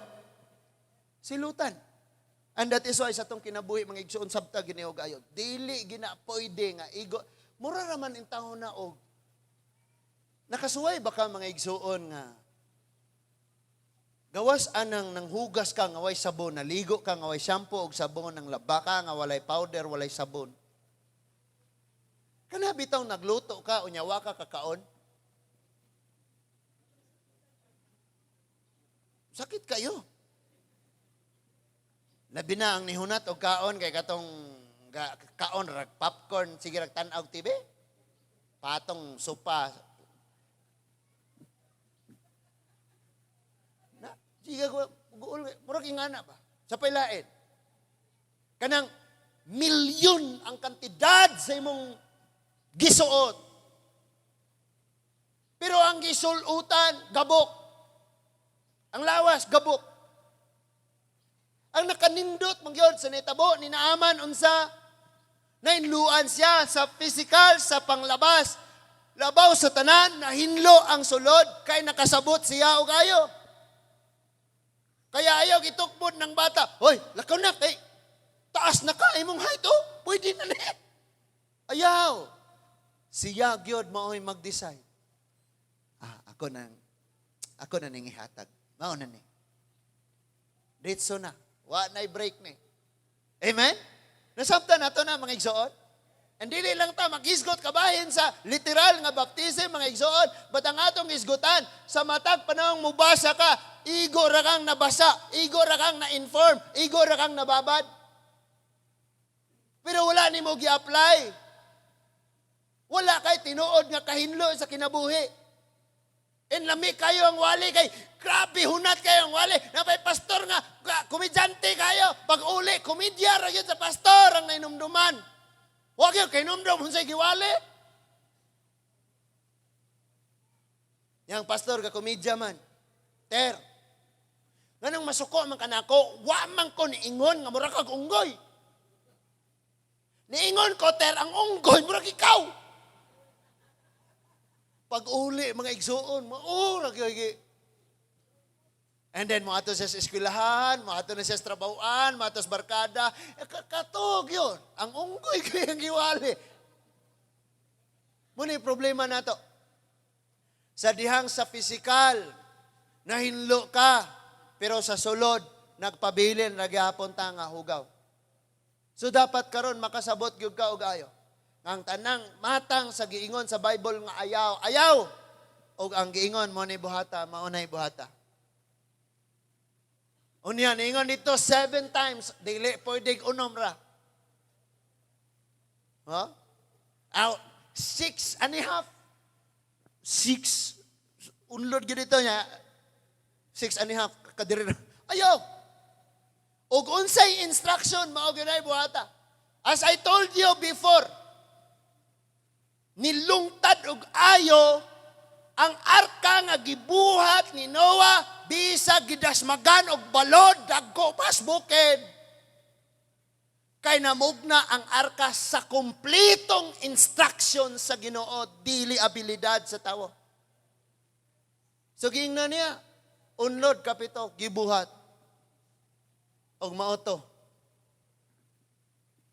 Silutan. And that is why sa atong kinabuhi, mga igsoon, sabta giniog ayo. Dili gina pwede nga igo. Mura ra man intawon na og nakasuway ba ka, mga igsoon, nga gawas anang nanghugas ka nga way sabon, naligo ka nga way shampoo og sabon, nang laba ka nga walay powder, walay sabon. Kana bitaw nagluto ka unya wa ka kakaon. Sakit kayo. Labi na ang nihunat og kaon kay katong kaon rag popcorn, sige rag tan-aw TV. Patong sopa. Na, sige ko guol murag ingana ba? Sa pailain. Kanang milyon ang kantidad sa imong gisuot. Pero ang gisulutan, gabok. Ang lawas, gabok. Ang nakanindot mangyod sa nitabo ni Naaman unsa? Nainluan siya sa physical, sa panglabas. Labaw sa tanan, nahinlo ang sulod kay nakasabot siya og ayo. Kaya ayaw gitukbod ng bata. "Hoy, lakaw na kay taas na ka imong height oh. Pwede na ni." Siya gyud mao'y mag-decide. "Ah, ako na ning ihatag. Mao na ni. Ditso na. Wa na'y break ni." Amen? Nasabtan nato na, mga igsoon? And dili lang ta maghisgot kabahin sa literal nga baptism, mga igsoon, but ang atong hisgutan sa matag panahong mubasa ka, igo ra kang nabasa, igo ra kang na-inform, igo ra kang nababad. Pero wala nimo gi-apply. Wala kay tinuod nga kahinlo sa kinabuhi. And lami kayo ang wali kay grabe hunat kayo ang wali. Napay pastor nga komedyante kayo. Pag uli, komedya ra gyud sa pastor ang nainumduman. Wa gyud kahinumdum unsay giwali. Yang pastor ga komedya man. "Ter. Nganong masuko man kanako, wa man ko niingon nga mura kag unggoy. Niingon ko, ter, ang unggoy murag ikaw." Pag uli, mga igsuon, maura gyud. And then, moadto siya sa eskwelahan, moadto na siya sa trabahoan, moadto sa barkada. Eh, katog yun. Ang unggoy kay ang giwali. Muna yung problema nato. Sa dihang sa physical, nahinlo ka, pero sa sulod, nagpabilin, nagyapon ta nga hugaw. So dapat karon makasabot gyud ka og ayo. Ang tanang matang sa giingon sa Bible nga ayaw, ayaw. Og ang giingon mo ni buhata, mao nay buhata. Unya, niingon dito seven times, dili pwede unom ra. Huh? Out, 6.5. Six. Unlod gyud dito niya. 6.5 kadiri. Ayaw. Og unsay instruction, mao gyud ay buhata. As I told you before, nilungtad og ayo ang arka nga gibuhat ni Noah bisag gidasmagan og balod dagko pas bukid. Kay namugna ang arka sa kumplitong instruction sa Ginoo, dili abilidad sa tawo. So giingnan niya, unlod kapito, gibuhat. Og mao to.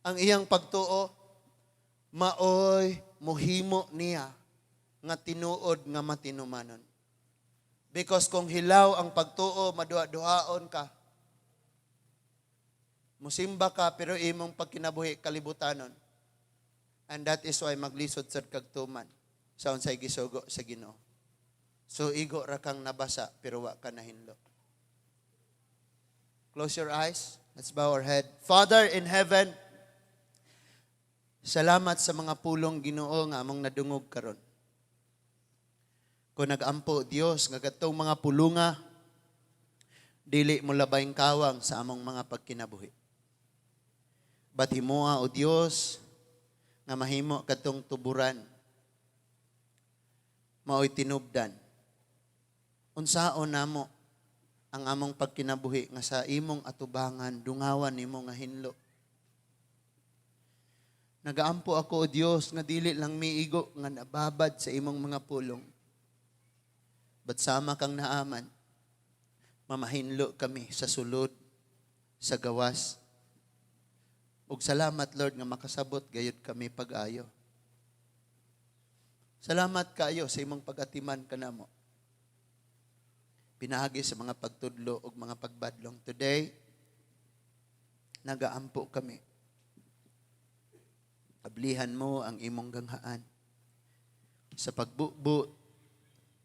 Ang iyang pagtuo, maoy muhimo niya nga tinuod nga matinumanon. Because kung hilaw ang pagtuo, maduha-duhaon ka. Musimba ka pero imong pagkinabuhi kalibutanon. And that is why maglisod sad kag tuman sa unsay gisugo sa Ginoo. So igo ra kang nabasa pero wa ka nahinlo. Close your eyes. Let's bow our head. Father in heaven, salamat sa mga pulong, Ginoo, nga among nadungog karon. Kung nagampo, Dios, nga katong mga pulunga dili mo labayng kawang sa among mga pagkinabuhi. But himoa, o Dios, nga mahimo katong tuburan mao'y tinubdan. Unsaon namo ang among pagkinabuhi nga sa imong atubangan dungawan nimo nga hinlo. Nagaampo ako, o Dios, nga dili lang miigo nga nababad sa imong mga pulong. But sama kang Naaman, mamahinlo kami sa sulod, sa gawas. Ug salamat, Lord, nga makasabot gayud kami pag-ayo. Salamat kaayo sa imong pag-atiman kanamo pinaagi sa mga pagtudlo ug mga pagbadlong. Today, nagaampo kami. Ablihan mo ang imong ganghaan sa pagbubo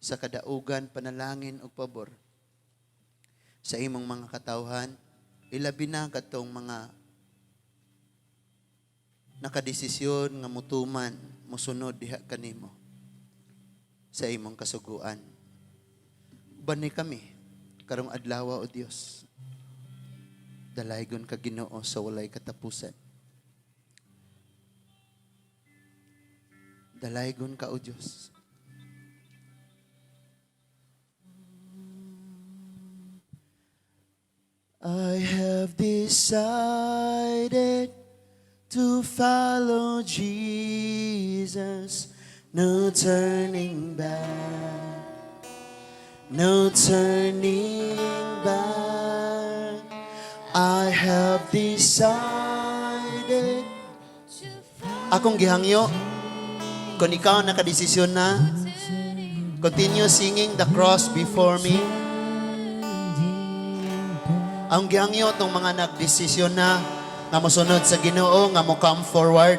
sa kadaugan, panalangin ug pabor sa imong mga katawhan, ilabi na katong mga nakadesisyon nga mutuman, musunod diha kanimo sa imong kasuguan. Uban ni kami karong adlaw, O Dios. Dalaygon ka, Ginoo, sa walay katapusan. Dalaygon ka, O Dios. I have decided to follow Jesus, no turning back, no turning back. I have decided. Akong gihangyo Kung ikaw nakadesisyon na, continue singing "The Cross Before Me." Ang gihangyo tong mga nagdesisyon na nga mosunod sa Ginoo nga mo come forward.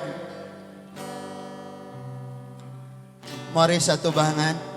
Moadto sa atubangan.